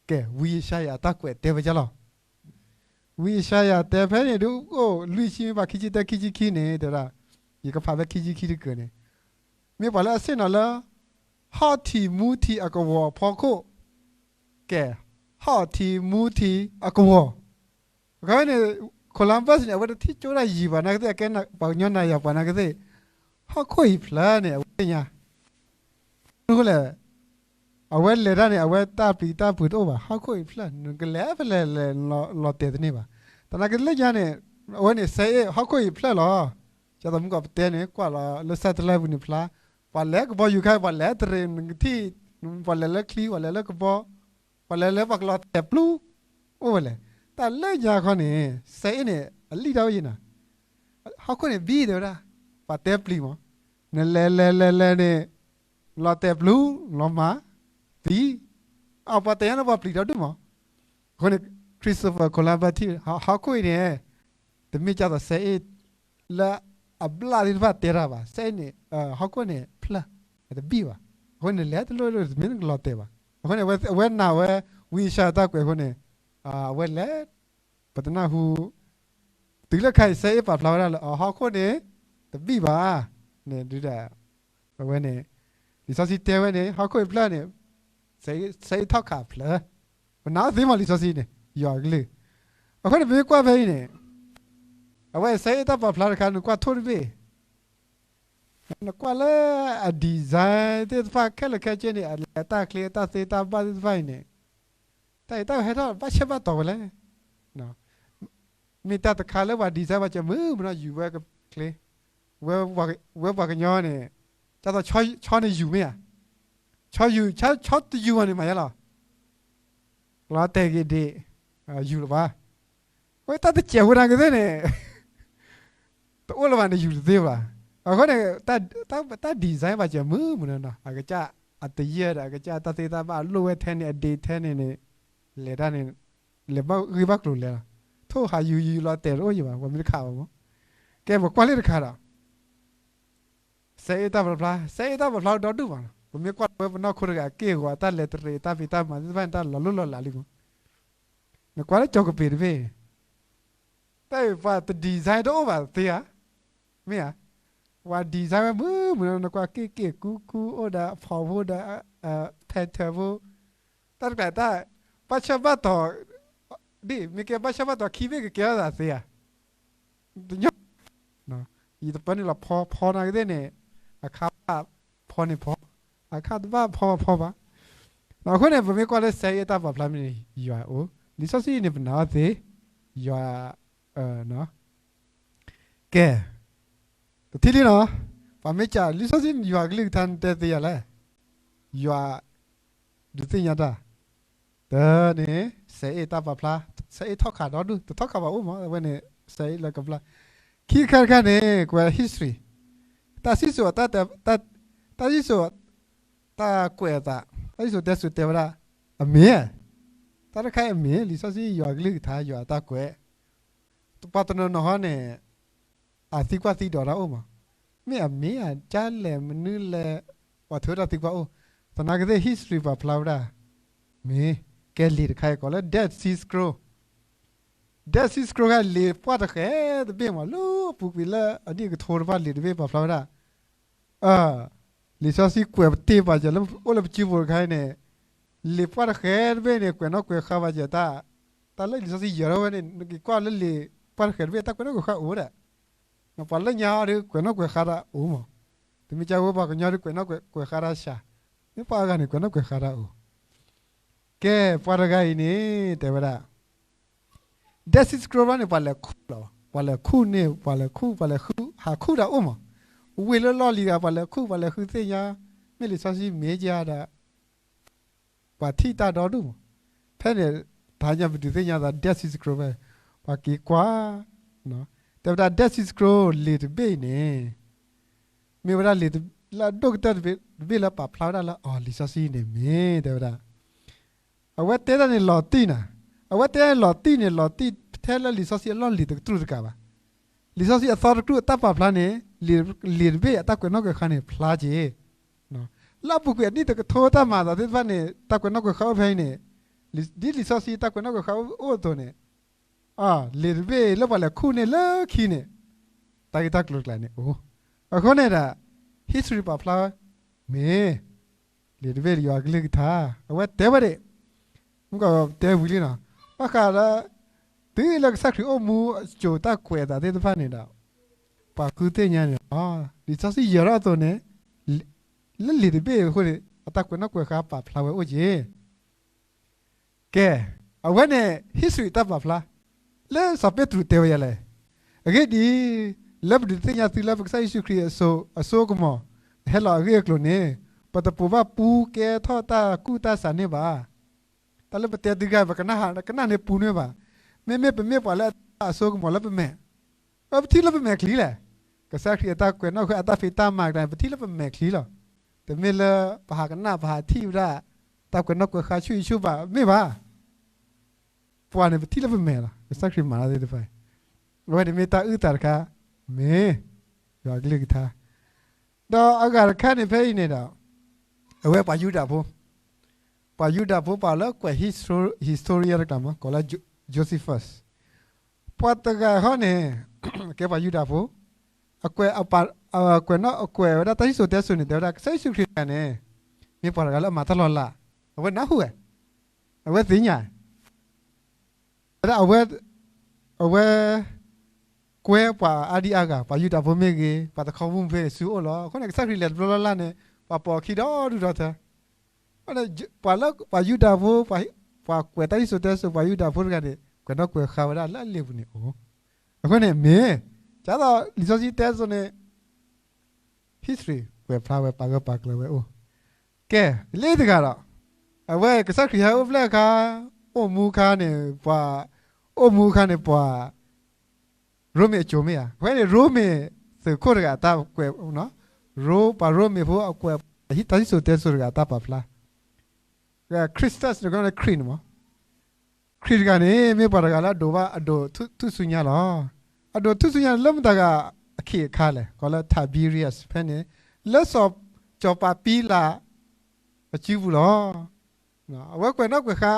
ကဲ, ဝံယၡါယၤအတၢ်ကွဲးတဲဝဲဒ်လဲၣ်. ဝံယၡါယၤတဲဖဲန့ၣ်ဒုး အိၣ်လွံၢ်ဆံမ့ၢ်ဘၣ် ခံဆံတၢ ခံဆံခံန့ၣ် တဲဝဲဒၣ်, ယကဖးဖဲခံဆံခံတကၢၢ်န့ၣ်, မ့ၢ်ပှၤလၢအဆ့ၣ်နီၤလၢ ဟီၣ်ထံးမူထံးအကဝီၤအဖီခိၣ်, ကဲ, ဟီၣ်ထံးမူထံးအကဝီၤ အခီပညီန့ၣ် Columbus န့ၣ် အဝဲတထံၣ်ကၠိတၢ်ယံၤဘၣ်နာ်က့သ့ၣ် အကဲပှၤကညီနၤယၤပှၤနာ်က့သ့ၣ်, ဟီၣ်ခိၣ်အံၤဖျါန့ၣ် အဝဲသ့ၣ်ညါ, လဲၣ်, အဝဲလဲၤတၢ်န့ၣ် အဝဲတၢ်ပျံၤတၢ်ဖုးတအိၣ်ဘၣ်, ဟီၣ်ခိၣ်အံၤဖျၢၣ် နကလဲၤဖဲလဲၣ်လဲၤ လီၤတဲာ်တန့ၢ်ဘၣ်. သနာ်က့လၢညါန့ၣ် အဝဲန့ၣ် စဲအ့ၣ် ဟီၣ်ခိၣ်အံၤဖျၢၣ်လီၤ. ကၠီသးမူကီးပတဲန့ၣ် ကွၢ်လီၤလၢ satellite ပူၤန့ၣ်ဖျါ, ပှၤလဲၤကဘီယူၤခါ ပှၤလဲၤတရံးနကထံၣ်, ပှၤလဲၤလၢချံ ပှၤလဲၤလၢကဘီ, ပှၤလဲၤလၢပှၤကလီၤတဲာ်ပျူၤ အိၣ်ဝဲလဲၣ်. တၢ်လၢညါခီန့ၣ် စဲအ့ၣ်န့ၣ် အလံၣ်တၢ်အိၣ်ယံၤနၤ, ဟီၣ်ခိၣ်န့ၣ်ဘံၣ်တဲဝဲဒၣ်, ပှၤတဲပျံၤမး, နလဲၤလဲၤလဲၤလဲၤန့ၣ် လီၤတဲာ်ပျူၤ လီၤမၢ် သံ, အပှၤတဲညါလၢပှၤပျံၤဒီဒူၣ်မး. အဃိန့ၣ် Christopher Columbus ထံၣ် ဟီၣ်ခိၣ်အံၤန့ၣ် တမ့ၢ်ကၢ်သိးစဲအ့ၣ် လၢအဘျၣ်သ့ၣ်တဖၣ်တဲတၢ်ဘၣ်, စဲအ့ၣ်န့ၣ် ဟီၣ်ခိၣ်န့ၣ်ဖျၢၣ် တဘံၣ်ဘၣ်. အဃိန့ၣ် လဲၤတလိၣ်လိၣ် တမ့ၢ်နကလီၤတဲာ်ဘၣ်. အဃိန့ၣ် အဝဲနာ်ဝဲ ဝံယၡါယၤတၢ်ကွဲးအဃိန့ၣ် အဝဲလဲၤ ပတနၢ်ဟူ, တုၤလၢခါအံၤ စဲအ့ၣ်ပာ်ဖျါဝဲဒၣ်လၢ အဟီၣ်ခိၣ်န့ၣ် တဘံၣ်ဘၣ်န့ၣ်ဒုးဒီး အဝဲန့ၣ် လံာ်စီဆှံတဲဝဲန့ၣ် ဟီၣ်ခိၣ်အံၤဖျၢၣ်န့ၣ် စဲအ့ၣ်ထီၣ်ခးဖျၢၣ်, ပနာ်အီၤသ့မးလံာ်စီဆှံန့ၣ် ယွၤအကလုၢ်. အဃိန့ၣ် ပမ့ၢ်ကွၢ်ဖဲအံၤန့ၣ် အဝဲစဲအ့ၣ်တၢ်ပာ်ဖျါတခါ နကွၢ်ထိၣ်တဘ့ၣ် နကွၢ်လၢအ design သ့ၣ်တဖၣ်ခဲလၢာ်ခဲဆ့န့ၣ် အလဲၤတၢ်ချ့ တၢ်သ့တၢ်ဘၣ်သ့ၣ်တဖၣ်အံၤန့ၣ် တၢ်အံၤတၢ်ဟဲထီၣ်ဘၣ်ဆၢဘၣ်တီၤဝဲလဲၣ်. မ့ၢ်တၢ်တခါလၢပှၤ design ပှၤစၢၤမုာ်မုာ်နီၤ ယူၤဝဲချ့, ဝဲပှၤကညီန့ၣ် ကၢ်သိးဆီန့ၣ်ယူၤမ့ၢ်ဧါ, ဆီယူၤ ဆီတယူၤဘၣ်န့ၣ်မၤယါလီၤ လီၤတဲာ်ဂ့ၤဒံး ယူၤလၢၤဘၣ်. ဝဲတၢ်တစဲးဖိနာ်က့သ့ၣ်န့ၣ် တအိၣ်လၢၤဘၣ်န့ၣ် ယူၤတသ့ဘၣ်. အဃိန့ၣ် တၢ် design ဘၣ်စၢၤမုာ်မုာ်နီၤနီၤ အကစၢ်အတယၢၢ်ဒီး အကစၢ်တၢ်သ့တၢ်ဘၣ်အလိၣ်ဝဲထဲန့ၣ် အဒ့ထဲန့ၣ်န့ၣ် လဲၤတၢ်န့ၣ် လဲၤဘၣ်ဂ့ၢ်ဘၣ်ကျိၤလဲၤလီၤ. ထိၣ်ဟးယူၤယူၤလီၤတဲာ်တအိၣ်ယံၤဘၣ် ပှၤမ့ၢ်တခးဘၣ်မး. ကဲ ပကွၢ်လၢတခါဒီး စဲအ့ၣ်တၢ်ပာ်ဖျါ, စဲအ့ၣ်တၢ်ပာ်ဖျါဒီဒူၣ်မးနီၤ. ပမ့ၢ်ကွၢ်လၢပနီၢ်ခိတဂၤအက့ၢ်အဂီၤ အတၢ်လဲၤတရံးတၢ်ဖံးတၢ်မၤသ့ၣ်တဖၣ်န့ၣ် တၢ်လီၤလိၢ်လီၤလးလံမး. နကွၢ်လၢကၠီၤကပ့ၤတဘ့ၣ် တၢ်အံၤပှၤတ design တအိၣ်ဘၣ်သ့ဧါ, မ့ၢ်ဧါ. ပှၤ design ဝဲမုာ်မုာ်နီၤ နကွၢ်က့ၢ်က့ၢ်ကူကူအိၣ်ဒီးအဖီဖိဒီး pattern ဖိ တၢ်တကျါတၢ် ဘၣ်ဆၢဘၣ်တီၤ ဒ်မ့ၢ်ကဲဘၣ်ဆၢဘၣ်တီၤခံဘ့ၣ်ကကဲထီၣ်သးသ့ဧါ, တညီ ယတပၢနုာ်လီၤဖီ ဖီနာ်က့သ့ၣ်န့ၣ် အခါဘၣ်ဖီန့ၣ်ဖီ, အခါတဘၣ်ဖီဘၣ်ဖီဘၣ်. အဃိန့ၣ် ပမ့ၢ်ကွၢ်လၢစဲအ့ၣ်တၢ်ပာ်ဖျါမ့ၢ်န့ၣ် ယွၤအိၣ်, လံာ်စီဆှံအံၤန့ၣ် ပနာ်အီၤသ့, ယွၤ ကဲ တထံၣ်လံနီၤ, ပှၤမ့ၢ်စံးလံာ်စီဆှံ ယွၤကလုၢ်ကထါတဲသ့ယၤလဲၣ်, ယွၤ ဒုးသ့ၣ်ညါတၢ်, တၢ်န့ၣ် စဲအ့ၣ်တၢ်ပာ်ဖျါ, စဲအ့ၣ်ထီၣ်ခးဒီဒူၣ် တထီၣ်ခးဘၣ်အိၣ်မး အဝဲန့ၣ် စဲအ့ၣ်လၢကဘျၣ်, ခံခါတခါန့ၣ် ကွဲး history, တၢ်စံၣ်စိၤ တၢ်စံၣ်စိၤ တၢ်ကွဲးအသး, တၢ်စံၣ်စိၤတဲစိၤတဲဝဲဒၣ်, အမ့ၢ်, တၢ်တခါအံၤအမ့ၢ် လံာ်စီဆှံယွၤကလုၢ်ကထါ ယွၤအတၢ်ကွဲး, ပှၤတနီၤနီၤဟီန့ၣ် အသံကွၢ်သံဒိးတၢ်အိၣ်မး, မ့ၢ်အမ့ၢ်ဧါ ကၢ်လဲၣ်မနုၤလဲၣ်, ပှၤထုးတၢ်သံကွၢ်အိၣ်, သနာ်က့သ့ၣ် history ပာ်ဖျါဝဲဒၣ်, မ့ၢ်, ကဲလံာ်တခါအံၤကိးလၢ Dead Sea Scroll, Dead Sea Scroll ခါ လံာ်ပှၢ်တဃဲၤတဘ့ၣ်မး လၢအပူၤကွံာ်လၢအနံၣ်ကထိတဖၣ် လံာ်တဘ့ၣ်ပာ်ဖျါဝဲဒၣ် လံာ်စီဆှံကွဲးပတ့ၢ်ပာ်စၢၤလၢ အိၣ်လၢပစုပူၤတခါအံၤန့ၣ်, လံာ်ပှၢ်တဃဲၤတဘ့ၣ်န့ၣ် ကွဲးနီၣ်ကွဲးဃါဘၣ်စၢၤတၢ်, တၢ်လၢလံာ်စီဆှံယၢၤထီၣ်ဝဲန့ၣ် နက့ၤကွၢ်လၢလံာ်ပှၢ်တဃဲၤတဘ့ၣ် တၢ်ကွဲးနီၣ်ကွဲးဃါအိၣ်ဝဲဒၣ်, ပှၤလၢညါအီၤဒီး ကွဲးနီၣ်ကွဲးဃါတၢ်အိၣ်မး, တမ့ၢ်ကဝဲပှၤကညီဒီး ကွဲးနီၣ်ကွဲးဃါတၢ်စှၤ, မ့ၢ်ပှၤအဂၤန့ၣ် ကွဲးနီၣ်ကွဲးဃါတၢ်အိၣ်, ကဲ ပှၤတဂၤအံၤန့ၣ် တဲဝဲဒၣ် Dead Sea Scroll ဘၣ်န့ၣ် ပှၤလဲၤခူၣ်လီၤ, ပှၤလဲၤခူၣ်န့ၣ် ပှၤလဲၤခူၣ် ပှၤလဲၤဃု ဟးခူၣ်တၢ်အိၣ်မး, ဝ့ၢ်လၢလီၢ်လံၤဂၤ ပှၤလဲၤခူၣ် ပှၤလဲၤဃုသ့ၣ်ညါ, မ့ၢ်လံာ်စီဆှံမ့ၢ်ကဒီး, ပှၤထံၣ်တၢ်ဒီဒူၣ်မး, ဖဲန့ၣ် တဟါညါပဒုးသ့ၣ်ညါသး Dead Sea Scroll ဖဲ, ပှၤက့ၤကွၢ်, တဲဝဲဒၣ် Dead Sea Scroll လံာ်တဘ့ၣ်အံၤန့ၣ် မ့ၢ်ဝဲဒၣ်လံာ်လၢအဒိၣ်ကတၢၢ်တဘ့ၣ်လၢပာ်ဖျါဝဲဒၣ်လၢ အီၤ လံာ်စီဆှံန့ၣ်မ့ၢ် တဲဝဲဒၣ် အဝဲတဲတၢ်န့ၣ်လီၤတံၢ်နၤ, အဝဲတဲလီၤတံၢ်န့ၣ် လီၤတံၢ်ထဲလၢလံာ်စီဆှံအလီၢ်လံၤတကတြူၢ်တကးဘၣ်. လံာ်စီဆှံအသီတကတြူၢ်အတၢ်ပာ်ဖျါန့ၣ်, လံာ်တဘ့ၣ်အတၢ်ကွဲးနီၣ်ကွဲးဃါန့ၣ် ဖျါက့ၤ, လၢအပူၤကွံာ်အနံၣ်တကထိတၢ်မၤအသးသ့ၣ်တဖၣ်န့ၣ် တၢ်ကွဲးနီၣ်ကွဲးဃါအိၣ်ဖဲအံၤန့ၣ်, ဒ်လံာ်စီဆှံတၢ်ကွဲးနီၣ်ကွဲးဃါအိၣ်အသိးန့ၣ် လံာ်တဘ့ၣ်လၢပှၤလဲၤခူၣ်န့ၢ်လၢခံန့ၣ်, တၢ်ဂ့ၢ်တၢ်ကျိၤတကျါန့ၣ်အိၣ်, အဃိန့ၣ်ဒီး history ပာ်ဖျါဝဲ, မ့ၢ်, လံာ်တဘ့ၣ်ယွၤကလုၢ်ကထါ, အဝဲတဲဝဲဒၣ်, မုၢ်ကတဲဝံၤလံနီၤ, ဘၣ်ဃးဒီး, တုၤလၢကစၢ်ခရံာ်အိၣ်မူအစိၤတၢ်ကွဲးအသးသ့ၣ်တဖၣ်န့ၣ်ဒီး, ပှၤဃုသ့ၣ်ညါန့ၣ်လီၤ, လံာ်စီဆှံယၢၤထီၣ်အသိးန့ၣ်, လၢလံာ်တဘ့ၣ်အဃိန့ၣ် အတၢ်ကွဲးနီၣ်ကွဲးဃါပာ်ဖျါဝဲအိၣ်က့ၤ ကဲ, အဝဲန့ၣ် history တၢ်ပာ်ဖျါ လၢစီၤပ့းတရူးတဲဝဲယၤလဲၣ်. အဂ့ၢ်ဒ်အံၤ, လၢပဒုးသ့ၣ်ညါသုလၢပကစၢ်ယ့ၣ်ၡူးခရံာ်အစိအကမီၤ ဟဲလီၤအဂ့ၢ်အကျိၤန့ၣ်, ပတပိာ်ဘၣ်ပူကဲထီၣ်တၢ်ကူၣ်တၢ်ဆးန့ၣ်ဘၣ်. တၢ်လၢပတဲသုဂၤ ပကနၣ်ဟးကနၣ်န့ၢ်ပူန့ၢ်ဘၣ်. မ့မ့ၢ်ပမ့ၢ်ပှၤလၢအတၢ်အစိကမီၤလၢပမဲာ် ပထံၣ်လၢပမဲာ်ချံလဲၣ်. ကစၢ်ခရံာ်အတၢ်ကွဲးနီၣ်ကွဲးအတၢ်ဖံးတၢ်မၤကျါန့ၣ် ပထံၣ်လၢပမဲာ်ချံလီၤ. တမ့ၢ်လၢပဟးကနၣ်ပဟးထံၣ်ဝဲဒၣ် တၢ်ကွဲးနီၣ်ကွဲးဃါဆူၣ်အံၤဆူၣ်ဘၣ် မ့ၢ်ဘၣ်. ပှၤန့ၣ် ပထံၣ်လၢပမဲာ်လီၤ. ကစၢ်ခရံာ်မၤတၢ်သ့ၣ်တဖၣ် အဝဲန့ၣ်မ့ၢ်တၢ်အုၣ်သးတခါ မ့ၢ်ယွၤကလုၢ်ကထါ ဒီးအဂၤတခါန့ၣ်ဖဲအံၤန့ၣ်ဒီး အဝဲပှၤယူဒၤဖိ, ပှၤယူဒၤဖိပှၤလၢကွဲး history တကျါမး ကိးလၢ Josephus ပှၤတဂၤဃီန့ၣ် ကဲပှၤယူဒၤဖိ, အကွဲးအပာ် အကွဲးနီၣ်အကွဲးဝဲဒၣ်တၢ်စံၣ်စိၤတဲစိၤန့ၣ် တဲဝဲဒၣ်ကစၢ်ယ့ၣ်ၡူးခရံာ်တဂၤန့ၣ် မ့ၢ်ပှၤတဂၤလၢအမၤတၢ်လီၤလး, အဝဲနၢ်ဟူဝဲ, အဝဲသ့ၣ်ညါ ဝဲဒၣ်အဝဲ အဝဲ ကွဲပှၤအါဒံအါဂၤ ပှၤယူဒၤဖိမ့ၢ်ဂ့ၤ ပှၤတခီမူဖဲဆူအိၣ်လီၤ. အဃိန့ၣ် ကစၢ်ခရံာ်လဲၤတဘျီလၢ်လၢ်န့ၣ် ပှၤပိာ်အခံဒီဒူၣ်ဒီထၢ ပှၤလၢပှၤယူဒၤဖိ ပှၤကွဲးတၢ်စံၣ်စိၤတဲစိၤ ပှၤယူဒၤဖိတဂၤန့ၣ် ကွဲးနီၣ်ကွဲးဃါဝဲဒၣ်လၢအလံာ်ပူၤန့ၣ်အိၣ်. အဃိန့ၣ်မ့ၢ် ဒ်သိးလံာ်စီဆှံတဲစိၤန့ၣ် history ကွဲးဖျါဝဲပာ်ဂၢၢ်ပာ်ကျၢၤဝဲအိၣ်. ကဲ လၢတဂၤဒီး အဝဲကစၢ်ခရံာ်ဟဲအိၣ်ဖျဲၣ်အခါ အိၣ်မူအခါန့ၣ် ပှၤ အိၣ်မူအခါန့ၣ်ပှၤ ရိမ့ၤအစိၤမ့ၢ်ဧါ. အဝဲန့ၣ် ရိမ့ၤသုးခိၣ်တဂၤအတၢ်ကွဲး, ရိ ပှၤရိမ့ၤဖိအကွဲး တၢ်စံၣ်စိၤတဲစိၤတဂၤအတၢ်ပာ်ဖျါ Christus န့ၣ် ခရံာ်န့ၣ်မး ခရံာ်တဂၤန့ၣ် မ့ၢ်ပှၤတဂၤလၢအဒိးဘၣ်အဒိးထူၣ်စုညါလီၤ. အဒိးထူၣ်စုညါလၢမတၤဂၤအခ့အခါလဲၣ်, ကိးလၢ Tiberius ဖဲန့ၣ် လၢစီၤစီၤပၤပံလးအစုပူၤလီၤ. အဝဲကွဲးနီၣ်ကွဲးဃါ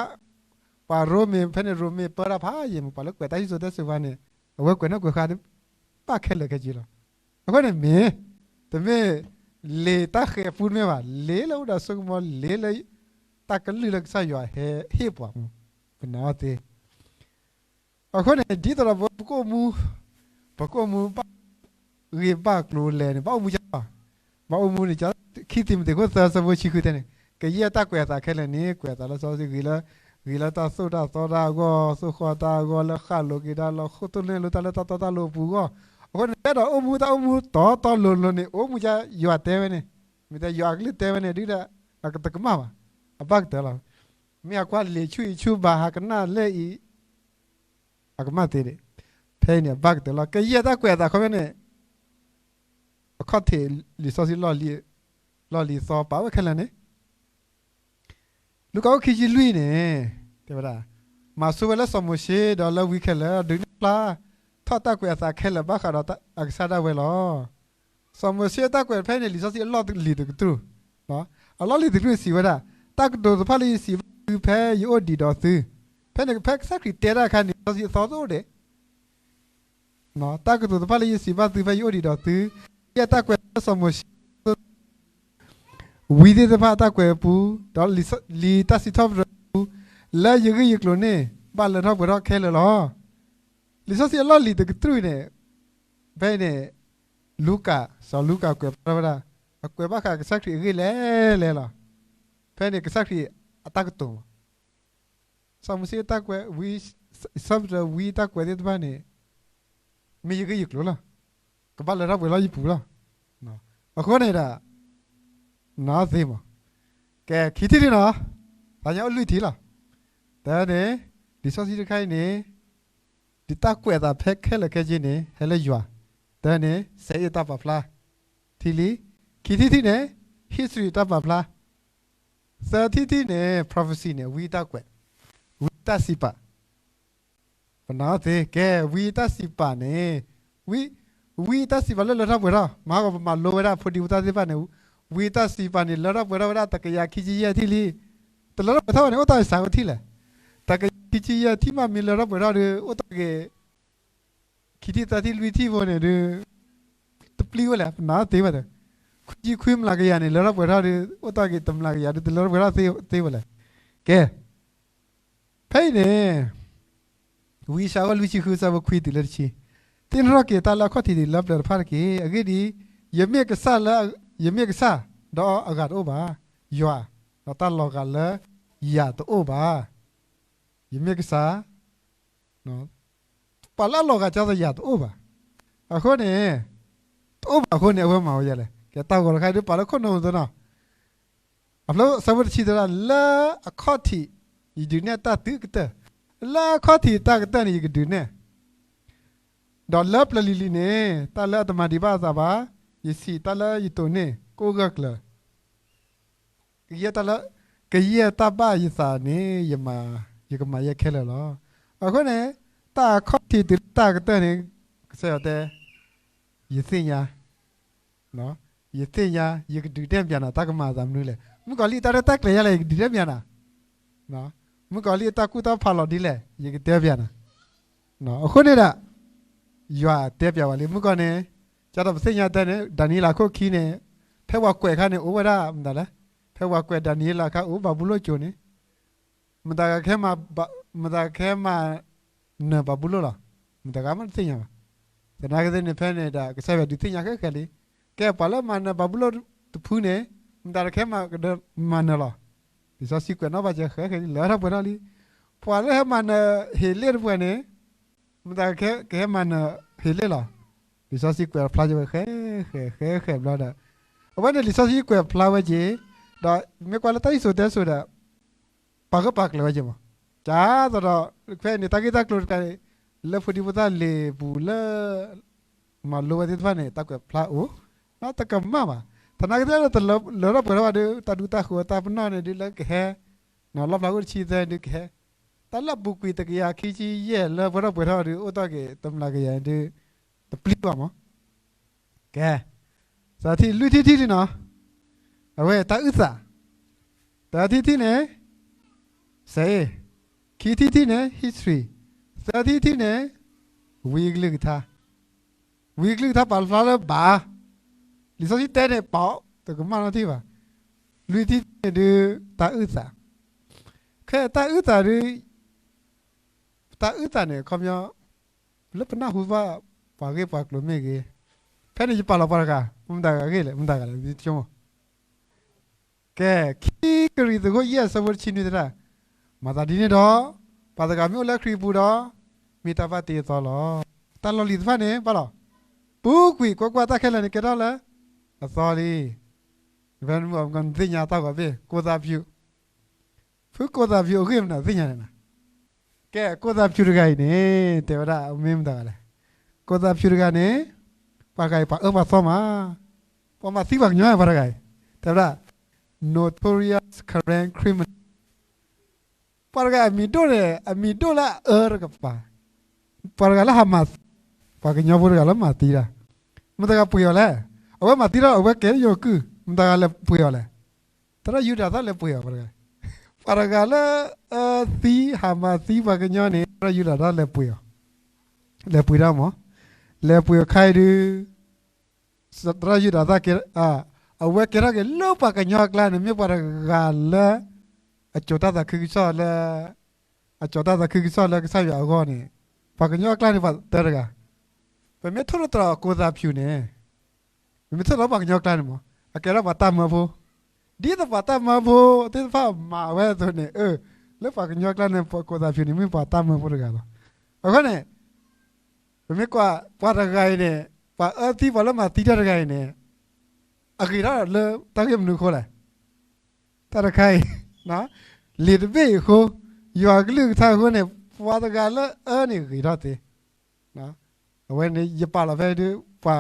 ပှၤရိမ့ၤဖဲန့ၣ် ရိမ့ၤပၢတၢ်ဖးယံာ်မး ပှၤလၢကွဲးတၢ်စံၣ်စိၤတဲစိၤဖဲန့ၣ် အဝဲကွဲးနီၣ်ကွဲးဃါ ဘၣ်ခဲလၢာ်ခဲဆ့လီၤ. အဃိန့ၣ်မ့ၢ် တမ့ၢ်လံာ်တၢ်ဃဲၤပူတမ့ၢ်ဘၣ်, လံာ်လၢအိၣ်ဒီးစိကမီၤ လံာ်လၢ တၢ်ကလုၢ်လၢကစၢ်ယွၤဟဲဟ့ၣ်ပှၤမး ပနာ်အီၤသ့. အဃိန့ၣ် ဒ်သိးဒီးပကအိၣ်မူ ပကအိၣ်မူဘၣ်ဂ့ၤဘၣ်ကျိၤလဲၣ်န့ၣ် ဘၣ်အိၣ်မူယါလီၤ. ဘၣ်အိၣ်မူန့ၣ် ခံတံၤမသ့းခိၣ်သၢ ဆၢဖိဆံဃုတဲန့ၣ် ကယဲၢ်တၢ်ကွဲးအသးခဲလၢာ်န့ၣ် ကွဲးအသးလၢစီဆှံ ဂ့ၤလၢ ဂ့ၤလၢတၢ်သိၣ်တၢ်သီတၢ်အဂီၢ်, သိၣ်ဃီတၢ်အဂီၢ်, လၢဃၣ်လိၤက့ၤဒါလီၤ, ဃိၣ်သိၣ်နဲၣ်လိၤတၢ်လၢတၢ်တီတၢ်လိၤအပူၤအဂီၢ်. အဃိန့ၣ် ကဲဒီးအိၣ်မူတၢ်အိၣ်မူတီတီလိၤလိၤန့ၣ် အိၣ်မူယါ ယွၤတဲဝဲန့ၣ်, မ့ၢ်တဲယွၤအကလုၢ်တဲဝဲန့ၣ် ဒုၣ်ဒါ အတကမၣ်ဘၣ်, အဘၣ်ကတၢၢ်လီၤ. မ့ၢ်အကွၢ်လံာ်ဆူၣ်အံၤဆူၣ်ဘၣ် ဟးကနၣ်လၢအံၤ အကမၣ်သ့ဒံး, ဖဲအံၤန့ၣ် အဘၣ်ကတၢၢ်လီၤ. ကယဲၢ်တၢ်ကွဲးအသးခီဖဲန့ၣ် အခီၣ်ထံးလံာ်စီဆှံ လီၢ်လံၤသီပာ်ဝဲခဲလၢာ်န့ၣ် လူၤကၣ်အိၣ်ခံဆံလွံၢ်န့ၣ် တဲဝဲဒၣ်, မၤဆိဝဲလၢစီၤမိၤၡ့ဒီးလၢဝံခဲလၢာ် ဒုးနဲၣ်ဖျါထီၣ်တၢ်ကွဲးအသးခဲလၢာ်ဘၣ်ဃးဒီးအကစၢ်ဒၣ်ဝဲလီၤ. စီၤမိၤၡ့အတၢ်ကွဲးဖဲန့ၣ် လံာ်စီဆှံအလီၢ်လံၤတကတြူၢ်, အလီၢ်လံၤတကတြူၢ်စံးဝဲဒၣ်, တၢ်ကတိၤတဖၣ်လၢယစံးဘၣ်သုဖဲယအိၣ်ဒံးဒီးသု, ဖဲန့ၣ်ဖဲကစၢ်ခရံာ်တဲတၢ်အခါန့ၣ် လံာ်စီဆှံအသီတအိၣ်ဒံး တၢ်ကတိၤတဖၣ်လၢယစံးဘၣ်သုဖဲယအိၣ်ဒံးဒီးသု, ယဲၢ်တၢ်ကွဲးလၢစီၤမိၤၡ့ ဝံသ့ၣ်တဖၣ်အတၢ်ကွဲးအပူၤ, ဒီးလံာ်တၢ်စံးထီၣ်ပတြၢၤအပူၤ, လၢယဂ့ၢ်ယကျိၤန့ၣ် ဘၣ်လၢထီၣ်ပှဲၤထီၣ်ခဲလၢာ်လီၤ. လံာ်စီဆှံအလီၢ်လံၤတကတြူၢ်န့ၣ် ဖဲအံၤန့ၣ် လူၤကၣ် စီၤလူၤကၣ်ကွဲးဖျါထီၣ်ဝဲဒၣ် အကွဲးဘၣ်ဃးကစၢ်ခရံာ်အဂ့ၢ်လဲၣ်လဲၣ်လီၤ. ဖဲန့ၣ်ကစၢ်ခရံာ်အတၢ်ကတိၤမး စီၤမိၤၡ့အတၢ်ကွဲး, ဝံ, စီၤပတြၢၤဝံအတၢ်ကွဲးသ့ၣ်တဖၣ်န့ၣ် မ့ၢ်ယဂ့ၢ်ယကျိၤလီၤ. ကဘၣ်လၢထီၣ်ပှဲၤလီၤယပူၤလီၤ. အဃိန့ၣ်ဒီး နသ့မး, ကဲ ခံထံၣ်တထံၣ်နီၤ, သးညါအိၣ်လွံၢ်ထံၣ်လီၤ. တၢန့ၣ် လံာ်စီဆှံတခါအံၤန့ၣ် ဒ်တၢ်ကွဲးအသးဖဲခဲလၢာ်ခဲဆ့န့ၣ် ဟဲလၢယွၤ, တၢန့ၣ် စဲအ့ၣ်တၢ်ပာ်ဖျါ, ထံၣ်လံ, ခံထံၣ်တထံၣ်န့ၣ် history တၢ်ပာ်ဖျါ, သၢထံၣ်တထံၣ်န့ၣ် prophecy န့ၣ် ဝံတၢ်ကွဲး, ဝံတၢ်စံးပာ် ပနာ်အီၤသ့ ကဲ ဝံတၢ်စံးပာ်န့ၣ်, ဝံ, ဝံတၢ်စံးပာ်လၢလၢထီၣ်ပှဲၤထီၣ် မဟါဂီၤပမၤလိဝဲဒၣ်ဖိဒံဖိသၣ်သ့ၣ်တဖၣ်န့ၣ်, ဝံတၢ်စံးပာ်န့ၣ် လၢထီၣ်ပှဲၤထီၣ်ဝဲဒၣ်တကယၤခံဆံယဲၢ်ထံၣ်လံ. တလၢထီၣ်ပှဲၤထီၣ်ဘၣ်န့ၣ် အိၣ်တ့ၢ်စှၤဝဲထံၣ်လဲၣ်. တကယၤခံဆံယဲၢ်ထံၣ်မး မ့ၢ်လၢထီၣ်ပှဲၤထီၣ်ဒီး အိၣ်တ့ၢ်က့ၤ ခံထံၣ်သၢထံၣ်လွံၢ်ထံၣ်ဖိန့ၣ်ဒီး တပျံၤဝဲလဲၣ် ပနာ်အီၤသ့ဘၣ်ဒီး, ခွံဆံခွံမျးကယၤန့ၣ် လၢထီၣ်ပှဲၤထီၣ်ဒီး အိၣ်တ့ၢ်က့ၤတမျးကယၤဒီး တလၢထီၣ်ပှဲၤထီၣ်သ့ဝဲလဲၣ်. ကဲ ဖဲအံၤန့ၣ် ဝံယၡါယၤလွံၢ်ဆံဃု ဆၢဖိခွံတုၤလၢတဆံ, သ့ၣ်နီၣ်ထီၣ်က့ၤတၢ်လၢအခီၣ်ထံးဒံးလၢပျၢၤတဖၣ်တက့ၢ်. အဂ့ၢ်ဒ်အံၤ, ယမ့ၢ်ကစၢ်လၢ, ယမ့ၢ်ကစၢ်, ဒီးအဂၤတအိၣ်ဘၣ်. ယွၤ, ဒီးတၢ်လီၤဂာ်လၢယၤတအိၣ်ဘၣ်. ယမ့ၢ်ကစၢ်, ပှၤလၢအလီၤဂာ်ကသိးယၤတအိၣ်ဘၣ်. အဃိန့ၣ်, တအိၣ်ဘၣ်အဃိန့ၣ် အဝဲမၤဝဲဒ်လဲၣ်. ကဲတၢ်ဂီၤတခါဒ်ပာ်လၢခိၣ်နူာ်သနီၤ, အဖျိအဆၢဖိတဆံသၢဒၣ် လၢအခီၣ်ထံး ယဒုးနဲၣ်တၢ်သုးကတၢၢ်, လၢအခီၣ်ထံးတၢ်ကတၢၢ်န့ၣ် ယကဒုးနဲၣ်, ဒီးလၢပျၢၤလံၤလံၤန့ၣ် တၢ်လၢအတမၤဒံးဘၣ်အသးဘၣ်, ယဆံးတၢ်လၢယတိာ်န့ၣ် ကိးဂၢၢ်ကျၢၤ ကယဲၢ်တၢ်လၢ, ကယဲၢ်တၢ်ဘၣ်ယသးန့ၣ် ယမၤ, ယကမၤယဲခဲလၢာ်လီၤ. အဃိန့ၣ်, တၢ်အခီၣ်ထံးတုၤလၢတၢ်ကတၢၢ်န့ၣ်, ကစၢ်ယွၤတဲ, ယသ့ၣ်ညါ, ယသ့ၣ်ညါ, ယကဒုးနဲၣ်ပၠးနၤ တၢ်ကမၤအသးမနုၤလဲၣ်. မုၣ်ကီၤလံၢ်အတၢ်ရဲၣ်တၢ်ကျဲၤယၤလဲၣ် ယကဒုးနဲၣ်ပၠးနၤ. မုၣ်ကီၤလံၢ်အတၢ်ကူၣ်တၢ်ဖးလီၤဒ်လဲၣ် ယကတဲပၠးနၤ. အဃိန့ၣ်ဒီး ယွၤတဲပၠးဝဲလံ မုၣ်ကီၤန့ၣ်, ကၢ်ဒီးပသ့ၣ်ညါတဲန့ၣ် ဒၤနံးယ့လးခိၣ်ခံန့ၣ်, ဖဲပှၤကွဲးအခါန့ၣ် အိၣ်ဝဲဒၣ်မတၤလဲၣ်, ဖဲပှၤကွဲးဒၤနံးယ့လးအခါ အိၣ်ဘၤဘူလိၣ်ကၠိန့ၣ်, မတၤ, မတၤကဟဲမၤနၢၤဘၤဘူလိၣ်လီၤ, မတၤဂၤမးတသ့ၣ်ညါဘၣ်. သနာ်က့သ့ၣ်န့ၣ် ဖဲန့ၣ်ဒီး ကစၢ်ယွၤဒုးသ့ၣ်ညါဃဲဃဲလံ, ကဲပှၤလၢမၤနၢၤဘၤဘူလိၣ်တဖုန့ၣ်, မတၤတခါမၤနၢၤလီၤ. လံာ်စီဆှံကွဲးနီၣ်ဘၣ်ကဲဃဲဃဲလံ လၢထီၣ်ပှဲၤထီၣ်လံ, ပှၤလၢဟဲမၤနၢၤဟ့းလ့ၣ်တဖုန့ၣ်, မတၤကဟဲမၤနၢၤဟ့းလ့ၣ်လီၤ. လံာ်စီဆှံကွဲးဖျါကဲဝဲဃဲဃဲဃဲဃဲဘျီဒီး, အဝဲန့ၣ်လံာ်စီဆှံကွဲးဖျါဝဲက့ၤ, ဒီးမ့ၢ်ကွၢ်လၢတၢ်စံၣ်စိၤတဲစိၤဒီး ပာ်ဂၢၢ်ပာ်ကျၢၤဝဲက့ၤမး, ကသိးဒီး ဖဲန့ၣ် တၢ်ဂ့ၢ်တၢ်ကျိၤတခါန့ၣ်, လၢဖိဒံဖိသၣ်လံာ်ပူၤလၢ မၤလိဝဲသ့ၣ်တဖၣ်န့ၣ် တၢ်ကွဲးဖျါအိၣ်, တကမၣ်ဘၣ်. သနာ်က့သ့ၣ်လၢတလၢထီၣ်ပှဲၤထီၣ်ဘၣ်ဒီး တၢ်ဒူတၢ်ဃိၤတၢ်ပနီၣ်န့ၣ်ဒုးလၢကဟဲ, လီၣ်ဖျါခိၣ်တဆံသၢဒုးကဟဲ, တၢ်လၢအပူၤကွံာ်တကယၤခံဆံယဲၢ်လၢပှဲၤထီၣ်ပှဲၤထီၣ်ဒီး အိၣ်တ့ၢ်က့ၤတမျးကယၤဒုး တပျံၤဘၣ်မး. ကဲ, သၢထံၣ်လွံၢ်ထံၣ်ထံၣ်န့ၣ်နီၤ, အဝဲတၢ်အုၣ်သး, တၢထံၣ်ထံၣ်န့ၣ်, စဲအ့ၣ်, ခံထံၣ်ထံၣ်န့ၣ် history, သၢထံၣ်ထံၣ်န့ၣ်, ဝံအကလုၢ်ကထါ, ဝံအကလုၢ်ကထါပာ်ဖျါလၢဘၣ်, လံာ်စီဆှံတဲန့ၣ်ပာ်တကမၣ်နီတထံၣ်ဘၣ်, လွံၢ်ထံၣ်ထံၣ်န့ၣ်ဒုး တၢ်အုၣ်သး, ခဲတၢ်အုၣ်သးဒုး တၢ်အုၣ်သးန့ၣ် အခီပညီ, လၢပနၢ်ဟူဘၣ်ပှၤဂ့ၢ်ပှၤကျိၤမ့ၢ်ဂ့ၤ, ဖဲန့ၣ်ယပာ်လီၤပှၤတဂၤ, မတၤဂၤဂ့ၢ်လဲၣ်, မတၤဂၤလဲၣ်, ကဲ, ခံကရံၣ်သူးခိၣ်ယဲၢ်အဆၢဖိတဆံနွံသရၣ်, မၤသးဒ်န့ၣ်ဒီး, ပှၤတဂၤမ့ၢ်အိၣ်လၢခရံာ်အပူၤဒီး, မ့ၢ်တၢ်ဘၣ်တ့အသီလီၤ. တၢ်လီၢ်လံၤတဖၣ်န့ၣ် ဘၣ်လီၤ, ပူၤကွံာ်ကွၢ်ကွၢ်တၢ်ခဲလၢာ်န့ၣ်ကဲထီၣ်လၢအသီလံ. ဖဲန့ၣ်မုၢ်အီၤနသ့ၣ်ညါတၢ်ဂီၤဘ့ၣ် ကိၢ်သးဖၠူး ဖုကိၢ်သးဖၠူးအဂ့ၢ်မနုၤသ့ၣ်ညါန့ၣ်နီၤ. ကဲ ကိၢ်သးဖၠူးတဂၤအံၤန့ၣ် တဲဝဲဒၣ်မ့ၢ်မတၤတဂၤလဲၣ်. ကိၢ်သးဖၠူးတဂၤန့ၣ် ပှၤတဂၤအံၤ ပှၤအၢပှၤသီမး, ပှၤမၤသံပှၤကညီပှၤတဂၤအံၤ, တဲဝဲဒၣ် notorious Karen criminal. ပှၤတဂၤအမံၤဒိၣ်န့ၣ် အမံၤဒိၣ်လၢအအၢတကပၤ, ပှၤတဂၤလၢဟးမၤသံ ပှၤကညီဖိတဂၤလၢမၤသံတၢ်, မတၤတဂၤပှ့ၤအီၤလဲၣ်. အဝဲမၤသံတၢ် အဝဲကဲယိၤကုၢ်, မတၤတဂၤလဲၤပှ့ၤအီၤလဲၣ်. သရၣ်ယူဒၤသၣ်လဲၤပှ့ၤအီၤပှၤတဂၤ, ပှၤတဂၤလၢအၢသံ ဟးမၤသံပှၤကညီန့ၣ် သရၣ်ယူဒၤသၣ်လဲၤပှ့ၤအီၤ, လဲၤပှ့ၤတၢ်မး, လဲၤပှ့ၤအခါအံၤဒုး သရၣ်ယူဒၤသၣ်ကဲ, အဝဲကဲထီၣ်က့ၤလၢပှၤကညီအကျါန့ၣ် မ့ၢ်ပှၤတဂၤလၢ အကၠီၤတၢ်သးခုကစီၣ်လၢ, အကၠီၤတၢ်သးခုကစီၣ်လၢကစၢ်ယွၤအဂီၢ်န့ၣ်, ပှၤကညီအကျါန့ၣ်ပှၤတၢတဂၤ, ပမ့ၢ်ထိၣ်သတြီၤကိၢ်သးဖၠူးန့ၣ်, ပမ့ၢ်ထိၣ်သတြီၤပှၤကညီအကျါန့ၣ်မး အကဲထီၣ်ပှၤတၢ်မၢဖိ, ဒ်သိးပှၤတၢ်မၢဖိသ့ၣ်တဖၣ်မၤဝဲအသိးန့ၣ်, လၢပှၤကညီအကျါန့ၣ် ကိၢ်သးဖၠူးန့ၣ် မ့ၢ်ပှၤတၢ်မၢဖိတဂၤလီၤ. အဃိန့ၣ် ပမ့ၢ်ကွၢ်ပှၤတဂၤအံၤန့ၣ်, ပှၤအၢသံပှၤလၢမၤသံတၢ်တဂၤအံၤန့ၣ်, အဂ့ၤထီၣ်လၢတၢ်ဂ့ၢ်မနုၤအဃိလဲၣ်. တၢ်တခါအံၤ, လံာ်တဘ့ၣ်အံၤအဃိ, ယွၤကလုၢ်ကထါအဃိန့ၣ် ပှၤတဂၤလၢအၢန့ၣ်ဂ့ၤထီၣ်သ့. အဝဲန့ၣ်ယပာ်လီၤဖဲဒုး ပှၤ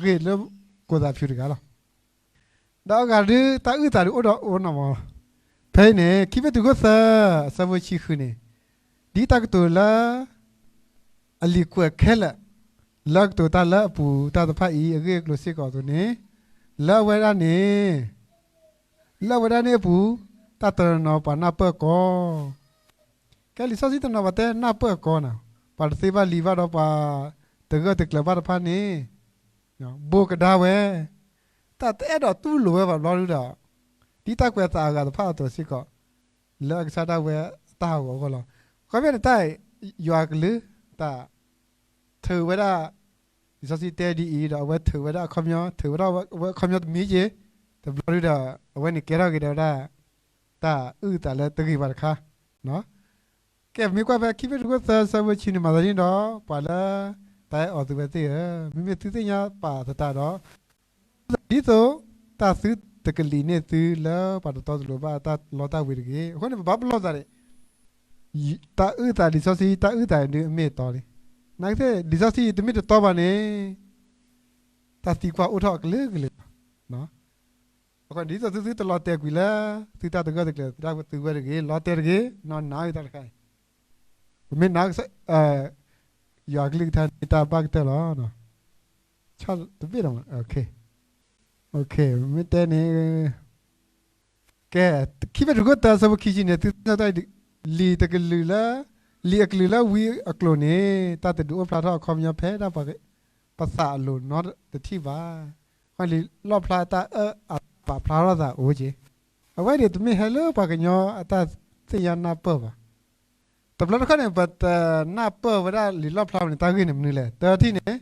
ဂ့ၤလၢကိၢ်သးဖၠူးတဂၤလီၤ. ဒီးအဂၤဒုး တၢ်အုၣ်သးဒုးအိၣ်ဒီးအိၣ်နီၢ်မးလီၤ. ဖဲအံၤန့ၣ် ခံပ့းတရူးခိၣ်သၢ အဆၢဖိဆံဃုန့ၣ်, ဒ်တၢ်ကတိၤလၢအလံာ်ကွဲးခဲလၢာ် လၢအကတိၤတၢ်လၢအပူၤတၢ်တဖၣ်အံၤ အဂ့ၢ်အကျိၤစ့ၢ်ကီးအသိးန့ၣ်, လၢအဝဲဒၣ်န့ၣ်, လၢအဝဲဒၣ်န့ၣ်အပူၤ တၢ်တနီၤနီၤပှၤနၢ်ပၢၢ်ကီ ကဲလံာ်စီဆှံတနီၤပှၤတဲနၢ်ပၢၢ်ကီနီၤ, ပှၤတသ့ဘၣ်လံၤဘၣ်ဒီးပှၤတဂၢၢ်တကျၢၤဘၣ်တဖၣ်န့ၣ်, ဘိးကဒါဝဲ, တၢ်တအဲၣ်ဒိးတူၢ်လိာ်ဝဲဘၣ်ဘျီဒုဒီး, ဒ်တၢ်ကွဲးသးအဂၤတဖၣ်အသိးစ့ၢ်ကီး, လၢအကစၢ်ဒၣ်ဝဲအတၢ်ဟးဂီၤအဂီၢ်လီၤ. ခီဖျိန့ၣ်တၢ်, ယွၤကလုၢ်, တၢ်, ထုးဝဲဒၣ်, လံာ်စီဆှံတဲဒ်အံၤဒီး အဝဲထုးဝဲဒၣ်အခီပညီ, ထုးဝဲဒၣ်အဝဲအခီပညီတမံၤက့ၤ တဘျီဒုဒီး အဝဲန့ၣ်ကဲထီၣ်က့ၤဒီးဝဲဒၣ် တၢ်အုၣ်အသးလၢတဂ့ၤဘၣ်တခါ, ကဲ ပမ့ၢ်ကွၢ်ဖဲခံပ့းတရူးသၢဆၢဖိဆံန့ၣ် မၤသးဒ်န့ၣ်ဒီး ပှၤလၢ တၢ်အဲၣ်အီၤသုဝဲသ့ၣ်ဧၢ, မ့မ့ၢ်သုသ့ၣ်ညါပာ်သတးဒီး ဒ်သိး တၢ်သုတကလံၤန့ၢ်သုလၢပှၤတတီတလိၤဘၣ်တၢ်လီတၢ်ဝ့ၤတဂ့ၤ. အဃိန့ၣ် ပဘၣ်ပလီၢ်သးန့ၣ် တၢ်အုၣ်သးလံာ်စီဆှံ တၢ်အုၣ်သးဒုးအမ့ၢ်အတီလံ. နာ်က့သ့ၣ် လံာ်စီဆှံတမ့ၢ်တတီဘၣ်န့ၣ် တၢ်သံကွၢ်အိၣ်ထီၣ်အကလုာ်ကလုာ်လီၤ. အဃိန့ၣ် ဒ်သိးသုသုတလီၤတဲာ်ကွံာ်လၢ သုတၢ်တဂၢၢ်တကျၢၤ သုတၢ်ဝဲတဂ့ၤ လီၤတဲာ်တဂ့ၤ, နီၢ်နၤအံၤတၢ်တခါအံၤ ပမ့ၢ်နာ် ယွၤကလုၢ်ကထါန့ၣ် တၢ်ဘၣ်ကတၢၢ်လီၤ. တဘ့ၣ်ဒီး မ့ၢ်တဲန့ၣ် ကဲ ခံပ့းတရူးသၢဆၢဖိခံဆံန့ၣ် သုသ့ၣ်ညါတၢ် လံာ်တကလုာ်လၢ လံာ်အကလုာ်လၢဝံအကျိာ်န့ၣ် တၢ်တဒုးအိၣ်ဖျါထီၣ်အခီပညီဖဲဒၣ်ပှၤ ပသးအလိၤနီတထံၣ်ဘၣ်. လံာ်လီၣ်ဖျါတၢ်အၢအသးပာ်ဖျါထီၣ်သးအိၣ်က့ၤ, အဝဲန့ၣ်တမ့ၢ်ဟဲလၢပှၤကညီအတၢ်သ့ၣ်ညါနၢ်ပၢၢ်ဘၣ်. တဘျီတခီၣ်န့ၣ် ပတနၢ်ပၢၢ်ဝဲဒၣ်လံာ်လီၣ်ဖျါန့ၣ် တၢ်ဂ့ၢ်န့ၣ်မနုၤလဲၣ်. တထံၣ်န့ၣ်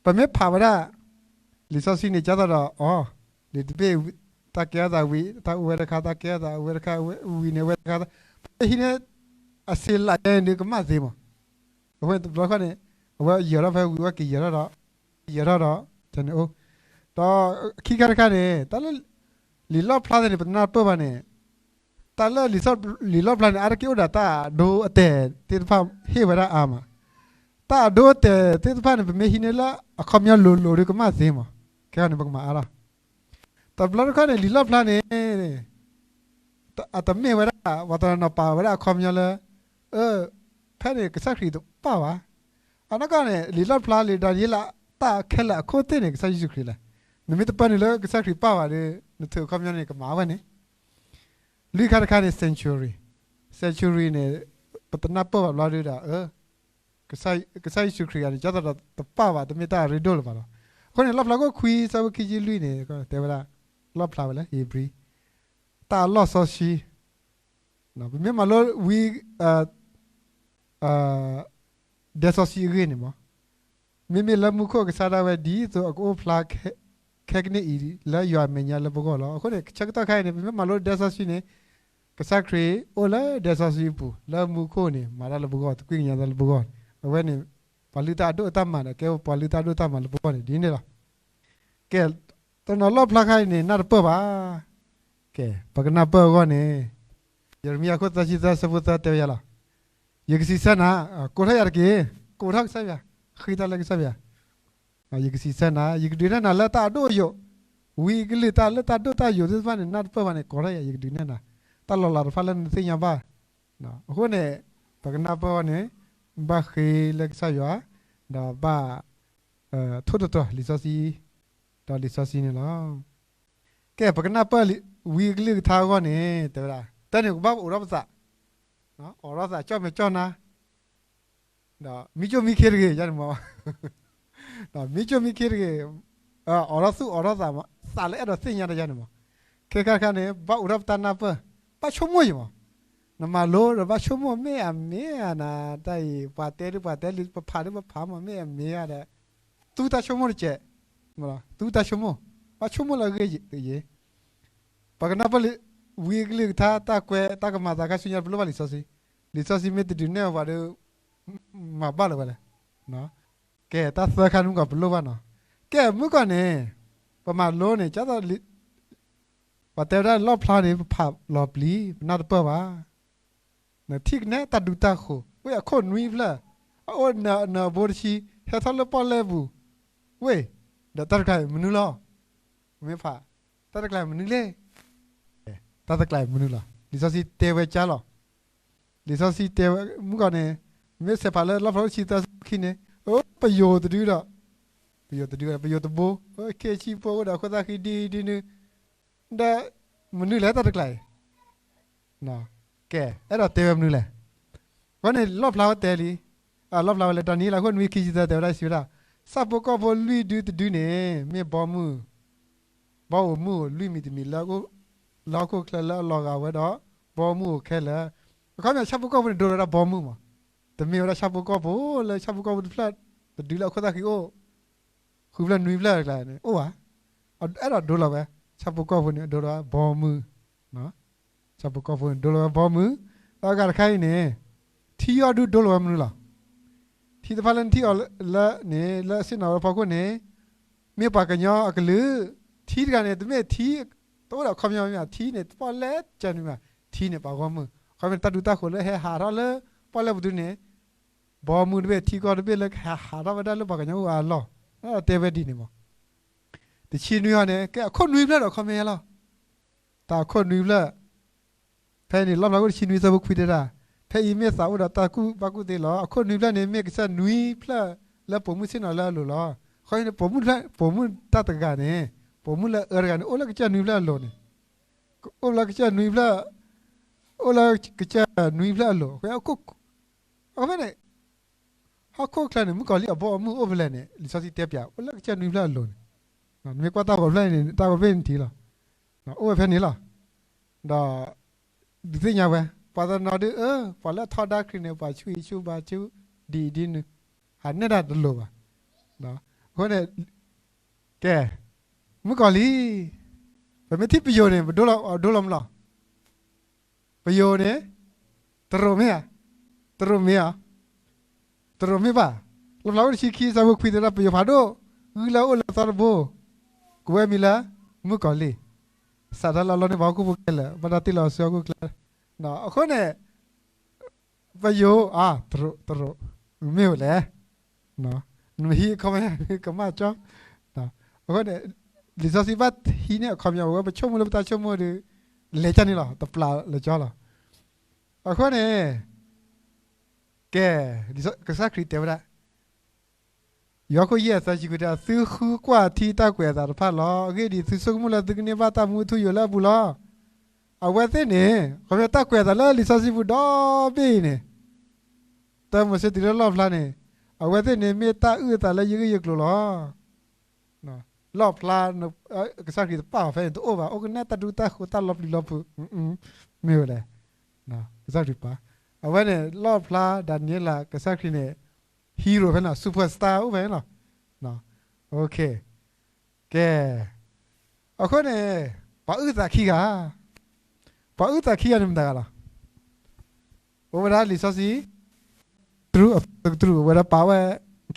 ပမ့ၢ်ဖးဝဲဒၣ် လံာ်စီဆှံန့ၣ် ကၢ်သိးဒီး အီၤ လံာ်တဘ့ၣ် တၢ်ကဲထီၣ်သးဝံၤ တၢ်အိၣ်ဝဲတခါ တၢ်ကဲထီၣ်သးဝဲတခါ ဝံၤန့ၣ်ဝဲတခါ, ပဟံးန့ၢ် အစံးလးယဲန့ၣ်ဒုးကမၣ်သ့မး. အဃိန့ၣ် တဘျီတခီၣ်န့ၣ် အဝဲယၢၤထီၣ်ဖဲဝံၤ အဝဲက့ၤယၢၤထီၣ်ဒီး ယၢၤထီၣ်ဒီး တၢ်န့ၣ်အိၣ်, ဒီးခံခါတခါန့ၣ် တၢ်လၢ လံာ်လီၣ်ဖျါသ့ၣ်န့ၣ် ပတနၢ်ပၢၢ်ဘၣ်န့ၣ် တၢ်လၢ လံာ်လီၣ်ဖျါန့ၣ် အါတက့ၢ်အိၣ်ဒၣ်တၢ်အဒိအတဲာ်သ့ၣ်တဖၣ်ဟ့ၣ်ဝဲဒၣ်အါမး. တၢ်အဒိအတဲာ်သ့ၣ်တဖၣ်န့ၣ် ပမ့ၢ်ဟံးန့ၢ်လၢအခီပညီလိၤလိၤဒုးကမၣ်သ့မး. ခဲအံၤန့ၣ် ပကမၤအါထီၣ် တဘျီတခီၣ်န့ၣ် လံာ်လီၣ်ဖျါန့ၣ် အတမ့ၢ်ဝဲဒၣ် ပှၤတနီၤနီၤပာ်ဝဲဒၣ်အခီပညီလၢ အၢ ဖဲန့ၣ်ကစၢ်ခရံာ်တပၢ်ဘၣ်. အနီၢ်ကီၢ်န့ၣ် လံာ်လီၣ်ဖျါလံာ်ဒၤနံးယ့လး တၢ်ခဲလၢာ်အခိၣ်သ့ၣ်န့ၣ် ကစၢ်ယ့ၣ်ၡူးခရံာ်လဲၣ်. နမ့ၢ်တပၢနုာ်လၢကစၢ်ခရံာ်ပၢ်ဘၣ်ဒီး နထုးအခီပညီန့ၣ် ကမၤဝဲန့ၣ်. လွံၢ်ခါတခါန့ၣ် century, century န့ၣ် ပတနၢ်ပၢၢ်ဘၣ်ဘျီဒုဒီး ကစၢ်ယ့ၣ်ၡူးခရံာ်ဂၤန့ၣ် ကၢ်သိးဒီးတပၢ်ဘၣ် တမ့ၢ်တၢ်အရ့ဒိၣ်လၢၤဘၣ်လီၤ. အဃိန့ၣ် လီၣ်ဖျါခိၣ်ခွံဆၢဖိခံဆံလွံၢ်န့ၣ် တဲဝဲဒၣ် လီၣ်ဖျါဝဲလၢဧ့ၤဘြံၤ တၢ်အလီၢ်စီဆှံ ပမ့ၢ်မၤလိဝံ ဒဲစီဆှံအဂ့ၢ်န့ၣ်မး, မ့မ့ၢ်လၢမူခိၣ်ကဆါဒၣ်ဝဲဒ်သိးအကအိၣ်ဖျါ ခဲကနံၣ်အံၤလၢယွၤအမဲာ်ညါလၢပဂီၢ်လီၤ. အဃိန့ၣ် ဆၢကတီၢ်ခဲအံၤန့ၣ် ပမ့ၢ်မၤလိဒဲစီဆှံန့ၣ် ကစၢ်ခရံာ်အိၣ်လၢဒဲစီဆှံအပူၤ လၢမူခိၣ်န့ၣ် မၤတၢ်လၢပဂီၢ် သကွံာ်ကညးတၢ်လၢပဂီၢ်, အဝဲန့ၣ် ပှၤလုၢ်တၢ်အဒိၣ်အတၢ်မၤဒီး ကဲပှၤလုၢ်တၢ်အဒိၣ်အတၢ်မၤလၢပဂီၢ်န့ၣ် ဒ်န့ၣ်လီၤ. ကဲ တနီၤလီၣ်ဖျါခါအံၤန့ၣ် နၢ်တပၢၢ်ဘၣ်. ကဲ ပကနၢ်ပၢၢ်အဂီၢ်န့ၣ် ယရမံယၤခိၣ်သၢဆံသၢဆၢဖိသၢတဲဝဲယၤလီၤ. ယကစံးဆၢနၤ, ကိးထီၣ်ယၤတက့ၢ်, ကိးထီၣ်ကစၢ်ယွၤ, ဃ့တၢ်လၢကစၢ်ယွၤ, ယကစံးဆၢနၤ, ယကဒုးနဲၣ်နၤလၢတၢ်အဒိၣ်အယိာ်, ဝံၤကလုၢ်တၢ်လၢတၢ်ဒိၣ်တၢ်ယိာ်သ့ၣ်တဖၣ်န့ၣ် နၢ်တပၢၢ်ဘၣ်န့ၣ် ကိးထီၣ်ယၤ ယကဒုးနဲၣ်နၤ, တၢ်လီၤလးတဖၣ်လၢနသ့ၣ်ညါဘၣ်. အဃိန့ၣ် ပကနၢ်ပၢၢ်အဂီၢ်န့ၣ် ဘၣ်ဃ့လၢကစၢ်ယွၤ, ဒီးဘၣ် ထိၣ်သတြီၤလံာ်စီဆှံ, ဒီးလံာ်စီဆှံန့ၣ်လီၤ. ကဲ ပကနၢ်ပၢၢ်ဝံအကလုၢ်ကထါအဂီၢ်န့ၣ် တဲဝဲဒၣ် တၢ်န့ၣ်ကဘၣ်အိးထီၣ်ပသး, အိးထီၣ်သးကၠီၣ်မဲာ်ကၠီၣ်နါ, ဒီးမံကၠိၣ်မံခ့တဂ့ၤ ယၤန့ၣ်မး, ဒီးမံကၠိၣ်မံခ့တဂ့ၤ, အိးထီၣ်သူၣ်အိးထီၣ်သးမး သးလၢအဲၣ်ဒိးသ့ၣ်ညါတယၤန့ၣ်မး, ခဲခါတခါန့ၣ် ဘၣ်အိးထီၣ်ပတၢ်နၢ်ပၢၢ်, ဘၣ်ဆိကမိၣ်ယံၤမး, နမၤလိဒီးဘၣ်ဆိကမိၣ် မ့ၢ်အမ့ၢ်ဧါနၤ, တၢ်အံၤ ပှၤတဲဒုးပှၤတဲလံ ပဖးဒုးပဖးမး မ့ၢ်အမ့ၢ်ဧါဒီး သူတၢ်ဆိကမိၣ်တကဲး, သူတၢ်ဆိကမိၣ်, ဘၣ်ဆိကမိၣ်လၢအဂ့ၢ်ယံၤ, ပကနၢ်ပၢၢ်လံ, ဝံအကလုၢ်ကထါတၢ်ကွဲးတၢ်ကမၤသးခါဆူညါ ပလိၣ်ဘၣ်လံာ်စီဆှံ, လံာ်စီဆှံမ့ၢ်တဒုးနဲၣ်ပှၤဒီး မၤဘၣ်လၢၤဝဲလဲၣ်. ကဲ တၢ်သၢခါန့ၣ်မုၢ်ကီၢ်ပလိၣ်ဘၣ်နီၤ, ကဲ မုၢ်ကီၢ်န့ၣ် ပမၤလိန့ၣ် ကၢ်သိး ပှၤတဲဝဲဒၣ်လီၣ်ဖျါန့ၣ် ပဖးလီၤပျံၤ ပနၢ်တပၢၢ်ဘၣ်. နထံၣ်ကနဲတၢ်ဒူတၢ်ဃိၤ ဝဲအခိၣ်နွံဖျၢၣ်, အအိၣ်နဘိတဆံ ဟဲထီၣ်လၢပီၣ်လဲၣ်ပူၤ, ဝဲ, ဒီးတၢ်တကျါအံၤမနုၤလီၤ. မ့ၢ်ဖး, တၢ်တကျါအံၤမနုၤလဲၣ်. တၢ်တကျါအံၤမနုၤလီၤ. လံာ်စီဆှံတဲဝဲကၢ်လီၤ. လံာ်စီဆှံတဲဝဲ မုၢ်ကီၢ်န့ၣ်, မ့ၢ်ဆဲးဖးလၢလီၣ်ဖျါတဆံသၢဆၢခံန့ၣ်, ပယိၤတဒုဒီး, ပယိၤတဒု, ပယိၤတဘိ, ခဲဆံဖိအိၣ်ဒီးအခိၣ်သၣ်ဃံဒ်ဒ်နုၤ, ဒီးမနုၤလဲၣ်တၢ်တကျါအံၤ ကဲ, အဲၣ်ဒိးတဲဝဲမနုၤလဲၣ်. အဃိန့ၣ် လီၣ်ဖျါဝဲတဲလံ, လီၣ်ဖျါဝဲလၢ ဒၤနံးယ့လးခိၣ်နွံခံဆံသၢတဲဝဲဒၣ်စံးဝဲဒၣ်, ဆၣ်ဖိကီၢ်ဖိလွံၢ်ဒုတဒုန့ၣ် မ့ၢ်ဘီမုၢ်, ဘီဧိၤမုၢ်ဧိၤလွံၢ်မံၤတမံၤလၢ လၢဟီၣ်ခိၣ်ချၢလၢအလီၤဂာ်ဝဲဒီး ဘီမုၢ်ဧိၤခဲလၢာ်, အခီပညီဆၣ်ဖိကီၢ်ဖိန့ၣ် ဒိလီၤဝဲဒၣ်ဘီမုၢ်မး, တမ့ၢ်ဝဲဒၣ်ဆၣ်ဖိကီၢ်ဖိလၢဆၣ်ဖိကီၢ်ဖိတဖျၢၣ်တဒုလၢအခိၣ်သၣ်ဃံအိၣ် ဃုဖျၢၣ်နွံဖျၢၣ်တကျါန့ၣ် အိၣ်ဧါ, အဲၣ်ဒိးဒိလီၤဝဲ, ဆၣ်ဖိကီၢ်ဖိန့ၣ် အဒိလီၤဝဲဘီမုၢ်, ဆၣ်ဖိကီၢ်ဖိန့ၣ် ဒိလီၤဝဲဘီမုၢ်, ဒီးအဂၤတခါအံၤန့ၣ် ထံအီၣ်ဒုးဒိလီၤဝဲမနုၤလီၤ. ထံတဖၣ်လၢနထံၣ်အီၤလၢန့ၣ် လၢဆ့ၣ်နီၤလၢဖီခိၣ်န့ၣ် မ့ၢ်ပှၤကညီအကလုာ်, ထံတဂၤန့ၣ် တမ့ၢ်ထံ, တအိၣ်ဒီးအခီပညီမ့ၢ် ထံန့ၣ် ပီၣ်လဲၣ်ကစၢ်နွံဘၣ်, ထံန့ၣ်ပာ်ဂီၢ်မုၢ်, ခီမ့ၢ်တၢ်ဒူတၢ်ဃိၤလၢဟဲဟးထီၣ်လၢ ပီၣ်လဲၣ်ပူၤဒုန့ၣ် ဘီမုၢ်တဘ့ၣ်ထံကီၢ်တဘ့ၣ်လၢကဟးထီၣ်ဝဲဒၣ်လၢပှၤကညီအိၣ်အလီၢ်, တဲဝဲဒ်န့ၣ်မး. တဆံနွံဟီန့ၣ် ကဲအခိၣ်နွံဖျၢၣ်ဒီးခီမ့ၢ်လီၤ. တၢ်အခိၣ်နွံဖျၢၣ် ဖဲအံၤန့ၣ် လီၣ်ဖျါအိၣ်တဆံနွံ သၢဖိခွံတဲဒၣ်, ဖဲအံၤမ့ၢ်သးအိၣ်ဒီးတၢ်ကူၣ်ဘၣ်ကူၣ်သ့လီၤ. အခိၣ်နွံဖျၢၣ်န့ၣ် မ့ၢ်ကစၢ်နွံဖျၢၣ်လၢပိာ်မုၣ်ဆ့ၣ်နီၤလၢအလိၤလီၤ. အဃိန့ၣ် ပိာ်မုၣ်တၢ်တဂၤန့ၣ် ပိာ်မုၣ်လၢအၢတဂၤန့ၣ် အိၣ်လၢကစၢ်နွံဖျၢၣ်အလိၤန့ၣ်, အိၣ်လၢကစၢ်နွံဖျၢၣ်, အိၣ်လၢကစၢ်နွံဖျၢၣ်အလိၤ, အဃိန့ၣ် ဟီၣ်ခိၣ်ချၢန့ၣ် မုၣ်ကီၤလံၢ်အဘီအမုၢ်အိၣ်ဖဲလဲၣ်န့ၣ် လံာ်စီဆှံတဲပၠး အိၣ်လၢကစၢ်နွံဖျၢၣ်အလိၤန့ၣ်, နမ့ၢ်ကွၢ်တၢ်ဂီၤဖျၢၣ်န့ၣ် တၢ်ဂီၤဖျၢၣ်န့ၣ်ထံလီၤ, အိၣ်ဝဲဖဲန့ၣ်လီၤ. ဒီး ဒုးသ့ၣ်ညါဝဲ ပှၤတနီၤဒုး အၢ ပှၤလၢအထီဒါခရံာ်န့ၣ် ပှၤဆူၣ်အံၤဆူၣ်ဘါဆူၣ် ဒ်အံၤဒ်နုၤ, ဟးနဲၣ်တၢ်တလိၤဘၣ်. အဃိန့ၣ် ကဲ မုၣ်ကီၤလံၢ်, ပမ့ၢ်ထံၣ်ပယိၤန့ၣ် ပဒိလီၤမလီၤ. ပယိၤန့ၣ် တရိးမ့ၢ်ဧါ, တရိးမ့ၢ်ဧါ, တရိးမ့ၢ်ဘၣ်. လီၣ်ဖျါအိၣ်တဆံခံ သၢဖိခွံတဲဒၣ် ပယိၤဖးဒိၣ် ဂုၢ်လၢအအိၣ်လၢသီတဘိ ကိးဝဲမံၤလၢ မုၣ်ကီၤလံၢ်, စးထီၣ်လၢအလီၢ်န့ၣ် ပှၤဟီၣ်ခိၣ်ဖိခဲလၢာ် ဘၣ်တၢ်တ့ၢ်လီၤဆူဟီၣ်ခိၣ်ချၢ. အဃိန့ၣ် ပယိၤ အါ တရိး တရိး မ့ၢ်ဝဲလဲၣ်, နမ့ၢ်ဟံးအခီပညီ ကမၣ်ကၠီ. အဃိန့ၣ် လံာ်စီဆှံဘၣ်ဟံးန့ၢ်အခီပညီ ပဝဲပဆိကမိၣ်လၢပတၢ်ဆိကမိၣ်ဒီး လဲၤကၢ်န့ၣ်လီၤ, တပျးလၢကၠီလီၤ. အဃိန့ၣ် ကဲ ကစၢ်ခရံာ်တဲဝဲဒၣ် ယိၤဟၣ်ခိၣ်ယဲၢ် သၢဆံခွံတဲ သုဃုကွၢ်ထံတၢ်ကွဲးအသးတဖၣ်လီၤ. အဂ့ၢ်ဒ်အံၤ, သုဆိကမိၣ်လၢသုကန့ၢ်ဘၣ်တၢ်မူထူယိာ်လၢအပူၤလီၤ. အဝဲသ့ၣ်န့ၣ် ခီဖျိတၢ်ကွဲးအသးလၢလံာ်စီဆှံပူၤဒီဘ့ၣ်အံၤန့ၣ် တၢမိၤၡ့တုၤလၢလီၣ်ဖျါန့ၣ် အဝဲသ့ၣ်န့ၣ်မ့ၢ်တၢ်အုၣ်အသးလၢယဂ့ၢ်ယကျိၤလီၤ. လီၣ်ဖျါ ကစၢ်ခရံာ်တပာ်အီၤဖဲန့ၣ် တအိၣ်ဘၣ်, အိၣ်ကနဲၣ်တၢ်ဒူတၢ်ဃိၤတၢ်လီၤပျံၤလီၤဖုး, မ့ၢ်ဝဲလဲၣ်, ကစၢ်ခရံာ်ပာ်, အဝဲန့ၣ် လီၣ်ဖျါ ဒၤနံးယ့လး ကစၢ်ခရံာ်န့ၣ် hero ဖဲန့ၣ် superstar အိၣ်ဖဲန့ၣ်လီၤ. ကဲ အဃိန့ၣ် ပှၤအုၣ်သးခံဂၤ, ပှၤအုၣ်သးခံဂၤန့ၣ်မတၤဂၤလီၤ. အိၣ်ဝဲဒၣ်လံာ်စီဆှံ တြူး အသီတကတြူၢ် အဝဲဒၣ်ပာ်ဝဲ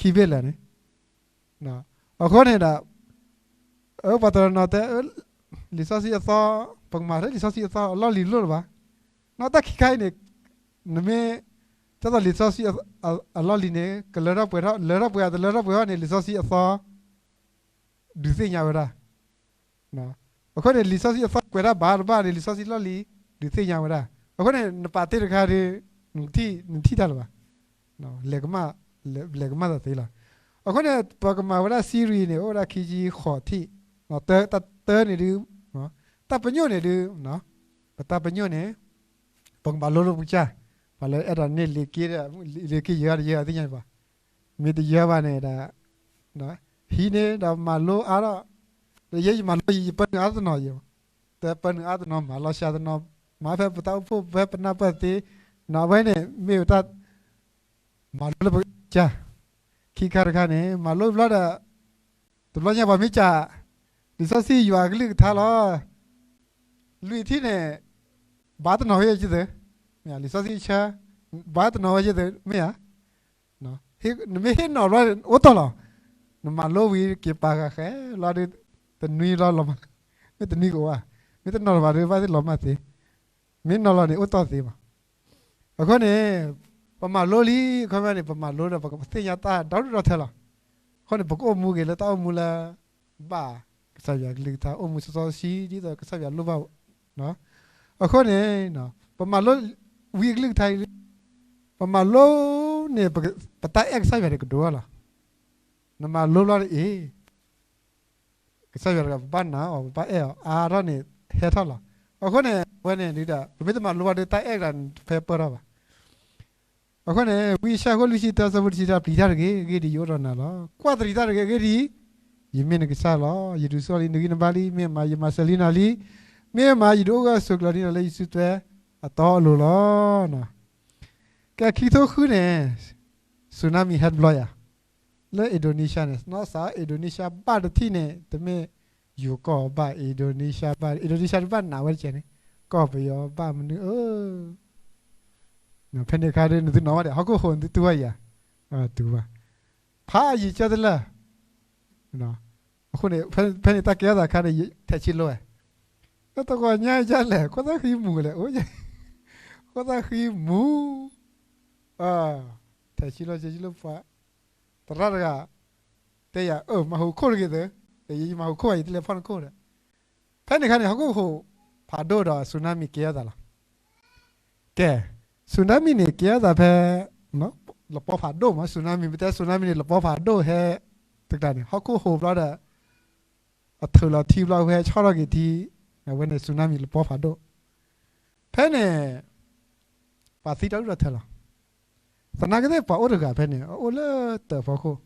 ခံဘ့ၣ်လၢာ်န့ၣ်, အဃိန့ၣ်ဒီး ပှၤတနီၤတဲ လံာ်စီဆှံအသီ ပကမၤထဲလံာ်စီဆှံအသီအလီၢ်လံၤလိၣ်လၢၤဘၣ်. နီၢ်တၢ်ခံခါအံၤန့ၣ် နမ့ၢ် ဒ်သိးလံာ်စီဆှံအလီၢ်လံၤန့ၣ် ကလၢထီၣ်ပှဲၤထီၣ် လၢထီၣ်ပှဲၤအတလၢထီၣ်ပှဲၤထီၣ်န့ၣ် လံာ်စီဆှံအသီ ဒုးသ့ၣ်ညါဝဲဒၣ်. အဃိန့ၣ် လံာ်စီဆှံအသီကွဲးတၢ်ဘၣ်တဘၣ်န့ၣ် လံာ်စီဆှံလီၢ်လံၤ ဒုးသ့ၣ်ညါဝဲဒၣ်. အဃိန့ၣ် နပာ်တ့ၢ်တခါဒီး နထံၣ်တၢ်လၢၤဘၣ်. လဲၤကမၣ် လဲၤကမၣ်သးသ့လီၤ. အဃိန့ၣ် ပကမၤဝဲဒၣ် series န့ၣ် အိၣ်ဝဲဒၣ်ခံဆံဃိးထံၣ်, တၢ်တၢန့ၣ်ဒုး တၢ်ပညိၣ်န့ၣ်ဒုး ပတၢ်ပညိၣ်န့ၣ် ပကမၤလိလၢပကစၢ်, ပှၤလၢအဲၣ်ဒိးန့ၢ်လံာ်က့ဒီး လံာ်က့ယဲၤတယဲၤသ့ၣ်ညါန့ၣ်ဘၣ်. မ့ၢ်တယဲၤဘၣ်န့ၣ်ဒီး ဟံးန့ၢ်ဒီးမၤလိအါထီၣ်, ဒီးယဲယမၤလိ ယပၢနုာ်အါတနီၤယဲ, တပၢနုာ်အါတနီၤ မၤလီၤစှၤတနီၤ, မၤဖဲပတၢ်အိၣ်ဖှိၣ် ဖဲပနၢ်ပၢၢ်သ့, အဝဲန့ၣ်မ့ၢ်ဝဲတၢ် မၤလိလၢပကစၢ်. ခံခါတခါန့ၣ် မၤလိဘျီဒီး တဘျီညါပှၤမ့ၢ်စံး လံာ်စီဆှံယွၤအကလုၢ်ကထါလီၤ. လွံၢ်ထံၣ်န့ၣ် ဘၣ်တနီၤဝဲယသ့, လံာ်စီဆှံအဆၢ ဘၣ်တနီၤဝဲယသ့ မ့ၢ်ဧါ. နမ့ၢ်ဟ့ၣ်နီၤဘျီ အိၣ်တီၢ်လီၤ. နမၤလိဝံၤက့ၤပာ်ဃာ်ဃဲလီၤဒီး တနွံလီၤလီၤမး, မ့ၢ်တနွံကအိၣ်ဧါ, မ့ၢ်တနီၤလီၤဘၣ်ဒီး ဘၣ်သ့ၣ်လီၤမၢ်သ့, မ့ၢ်နီၤလီၤန့ၣ် အိၣ်တီၢ်သ့မး. အဃိန့ၣ် ပမၤလိလံ အခီပညီန့ၣ် ပမၤလိဒီး ပကသ့ၣ်ညါတၢ်ဒီဒူၣ်ဒီထၢလီၤ. အဃိန့ၣ် ပကအိၣ်မူက့ၤလၢတၢ်အိၣ်မူလၢ ဘၣ်ကစၢ်ယွၤကလုၢ်ကထါ အိၣ်မူစီစီဆှံ ဒ်သိးကစၢ်ယွၤလိၣ်ဘၣ်. အဃိန့ၣ် ပမၤလိဝံၤအကလုၢ်ကထါအံၤ ပမၤလိန့ၣ် ပတၢ်အဲၣ်ကစၢ်ယွၤန့ၣ်ကဒိၣ်လီၤ. နမၤလိဘျီန့ၣ်အံၤ ကစၢ်ယွၤတဂၤ ပဘၣ်နာ်အီၤ ပဘၣ်အဲၣ်အီၤ အါထီၣ်န့ၣ် ဟဲထီၣ်လီၤ. အဃိန့ၣ် အဝဲန့ၣ်ဒုးဒီး ပမ့ၢ်တမၤလိဘၣ်ဒီး တၢ်အဲၣ်တဂၤန့ၣ် တဖဲပၢၢ်ထီၣ်ဘၣ်. အဃိန့ၣ် ဝံယၡါယၤ အခိၣ်လွံၢ်ဆံတၢ အဆၢဖိတဆံတၢ ပျံၤတၢ်တဂ့ၤ, အဂ့ၢ်ဒ်အံၤ ယအိၣ်ဒီးနၤလီၤ. ကွၢ်တရံးတၢ်တဂ့ၤ, အဂ့ၢ်ဒ်အံၤ ယမ့ၢ်နကစၢ်လီၤ. ယဒုးဆိၣ်လီၤနဂံၢ်နဘါလံ, မ့ၢ်မး ယမၤစၢၤလံနၤလံ, မ့ၢ်မး ယဒုးအိၣ်ဂၢၢ်ဆိးကျၢၤလံနၤလၢယစုထွဲအတီအလိၤလီၤ. ကဲ ခံကထိဃုန့ၣ် စူနါမံၤဟဲတဘျီယၤ လၢ Indonesia န့ၣ် နီၢ်စၢ် Indonesia ဘၣ်တထံၣ်န့ၣ် တမ့ၢ် ယိၤကီၢ်ဘၣ် အ့ဒိနံၡါဘၣ်, အ့ဒိနံၡါတဘၣ်နးဝဲတကဲန့ၣ်, ကီၢ်ပယီၤဘၣ်မနုၤဧၢ, ဖဲန့ၣ်အခါဒီး နသုနီၣ်ဘၣ်ဒံး ဟီၣ်ခိၣ်ဟိးနသုတူၢ်ဘၣ်ယၤ, တူၢ်ဘၣ်, ဖးယံာ်ကၢတလၢာ်, အဃိန့ၣ် ဖဲန့ၣ်တၢ်ကဲထီၣ်သးအခါန့ၣ် ထဲးဆံလိဝဲ, တဂီၤညါယလဲၣ် ခိၣ်သၣ်ဃံမူၤလဲၣ်, ခိၣ်သၣ်ဃံမူၤ, ထဲးဆံလိ ဆံလိပှၤ, သရၣ်တဂၤ တဲယၤ အၢ မၤဟူးခိၣ်တဂ့ၤသၢ, ယမၤဟူးခိၣ်ဘၣ် ယတလဲၤဖီၣ်နခိၣ်ဒီး, ဖဲန့ၣ်အခါန့ၣ် ဟီၣ်ခိၣ်ဟိးဖးဒိၣ်ဒီး စူနါမံၤကဲထီၣ်သးလီၤ. ကဲ, စူနါမံၤန့ၣ် ကဲထီၣ်သးဖဲ လပီဖးဒိၣ်မး, စူနါမံၤ ပတဲစူနါမံၤန့ၣ် လပီဖးဒိၣ်ဟဲ, တကျါန့ၣ် ဟီၣ်ခိၣ်ဟိးဘျီဒီး အထုးလီၤထံဘျီ ဝဲဟဲဆီၣ်ထီၣ်က့ၤထံ, အဝဲန့ၣ် စူနါမံၤ လပီဖးဒိၣ်, ဖဲန့ၣ် ပှၤသံတၢ်ဒူၣ်တၢ်ထၢလီၤ. သနာ်က့သ့ၣ် ပှၤအိၣ်တဂၤဖဲန့ၣ် အအိၣ်လၢတၢးဖီခိၣ်,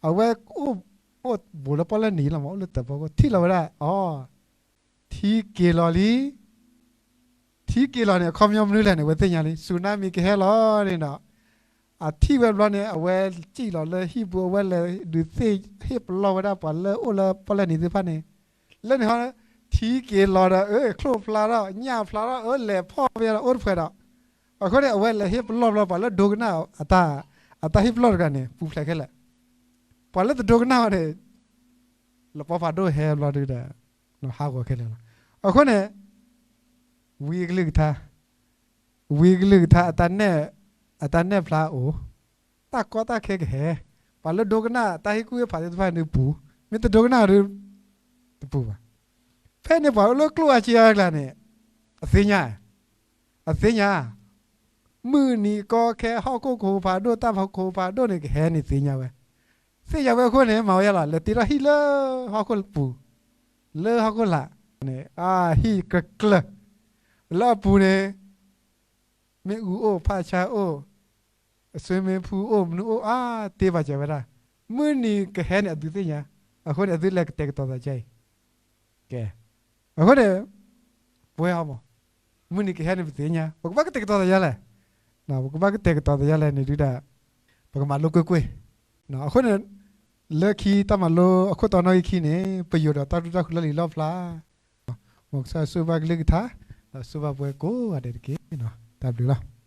အဝဲအိၣ်ဘူးလၢပီၣ်လဲၣ်နံၤလီၤမး, အိၣ်လၢတၢးဖီခိၣ် ထံၣ်လီၤဝဲဒၣ် အီၤ, ထံက့ၤလီၤလံ, ထံက့ၤလီၤန့ၣ် အခီပညီမနုၤလဲၣ်န့ၣ် အဝဲသ့ၣ်ညါလံ, စူနါမံၤကဟဲလီၤန့ၣ်ဒီး အထံၣ်ဝဲဘျီန့ၣ် အဝဲစံၣ်လီၤလၢဟံၣ်ပူၤ အဝဲလဲၤဒုးသ့ၣ်ဟ့ၣ်ပလီၢ်ဝဲဒၣ်ပှၤလၢအိၣ်လၢပီၣ်လဲၣ်နံၤသ့ၣ်တဖၣ်န့ၣ်, လၢန့ၣ်ဟီ ထံက့ၤလီၤဒီး အၢ ချိၣ်ဖျါထီၣ် ညၣ်ဖျါထီၣ် အၢ လဲၤဖီၣ်ဝဲဒီးအိၣ်တဖှဲးဒီး, အဃိန့ၣ် အဝဲလဲၤဟ့ၣ်ပလီၢ်ဘျီ ပှၤလၢဒိကနၣ် အတၢ်ဟ့ၣ်ပလီၢ်တဂၤန့ၣ် ပူၤဖျဲးခဲလၢာ်, ပှၤလၢတဒိကနၣ်အီၤန့ၣ် လပီဖးဒိၣ်ဟဲဘျီဒုဒီး ဟးဂီၤခဲလၢာ်လီၤ. အဃိန့ၣ် ဝံအကလုၢ်ကထါ, ဝံအကလုၢ်ကထါ အတၢ်နဲၣ်ဖျါအိၣ်, တၢ်ကီတၢ်ခဲကဟဲ, ပှၤလၢဒိကနၣ်တၢ်ဟ့ၣ်ကူၣ်ဟ့ၣ်ဖးသ့ၣ်တဖၣ်န့ၣ်ပူၤ, မ့ၢ်တဒိကနၣ်ဒီး တပူၤဘၣ်. ဖဲန့ၣ်ပှၤလၢကျိၣ်အါစ့အါတကျါန့ၣ် အသ့ၣ်ညါ, အသ့ၣ်ညါ, မုၢ်နံၤကီခဲ ဟီၣ်ခိၣ်ကဟိးဖးဒိၣ် တၢ်ဖီခိၣ်ဖးဒိၣ်န့ၣ် ကဟဲန့ၣ်သ့ၣ်ညါဝဲ, သ့ၣ်ညါဝဲအဃိန့ၣ် မၤဝဲယါလီၤ လဲၤတ့ထီၣ်ဟံၣ်လၢဟီၣ်ခိၣ်ပူၤ, လၢဟီၣ်ခိၣ်လာ်န့ၣ် အဟံၣ်ကြၢးကြၢး, လၢအပူၤန့ၣ် မ့ၣ်အူအိၣ် ဖးဆါအိၣ်, အဆွေးမင်းဖူအိၣ် မနုၤအိၣ် အါတ့ပာ်စၢၤဝဲဒၣ်, မုၢ်နံၤကဟဲန့ၣ် အသုသ့ၣ်ညါ, အဃိန့ၣ် အသုလဲၤကတဲာ်ကတီၤသးကအံၤ, ကဲ, အဃိန့ၣ် ပဝဲဟီမး, မုၢ်နံၤကဟဲန့ၣ် ပသ့ၣ်ညါ, ပကဘၣ်ကတဲာ်ကတီၤသးယါလဲၣ်, ပကဘၣ်ကတဲာ်ကတီၤသးယါလဲၣ်န့ၣ်ဒုဒၣ်, ပကမၤလိကွ့ၢ်ကွ့ၢ်, အဃိန့ၣ် လၢခံတၢ်မၤလိအခိၣ်တီနီၣ်ဂံၢ်ခံန့ၣ် ပယိၤဒီးတၢ်ဒူၣ်တၢ်ဃူလီၢ်လံၤလီၢ်ဖျါ, မ်ကစၢ်ဆိၣ်ဂ့ၤဘၣ်ကလုၢ်ကထါ, ဒီးဆိၣ်ဂ့ၤဘၣ်ပဝဲကိးဂၤဒဲးတက့ၢ်, တၢ်ဘျုးလီၤ.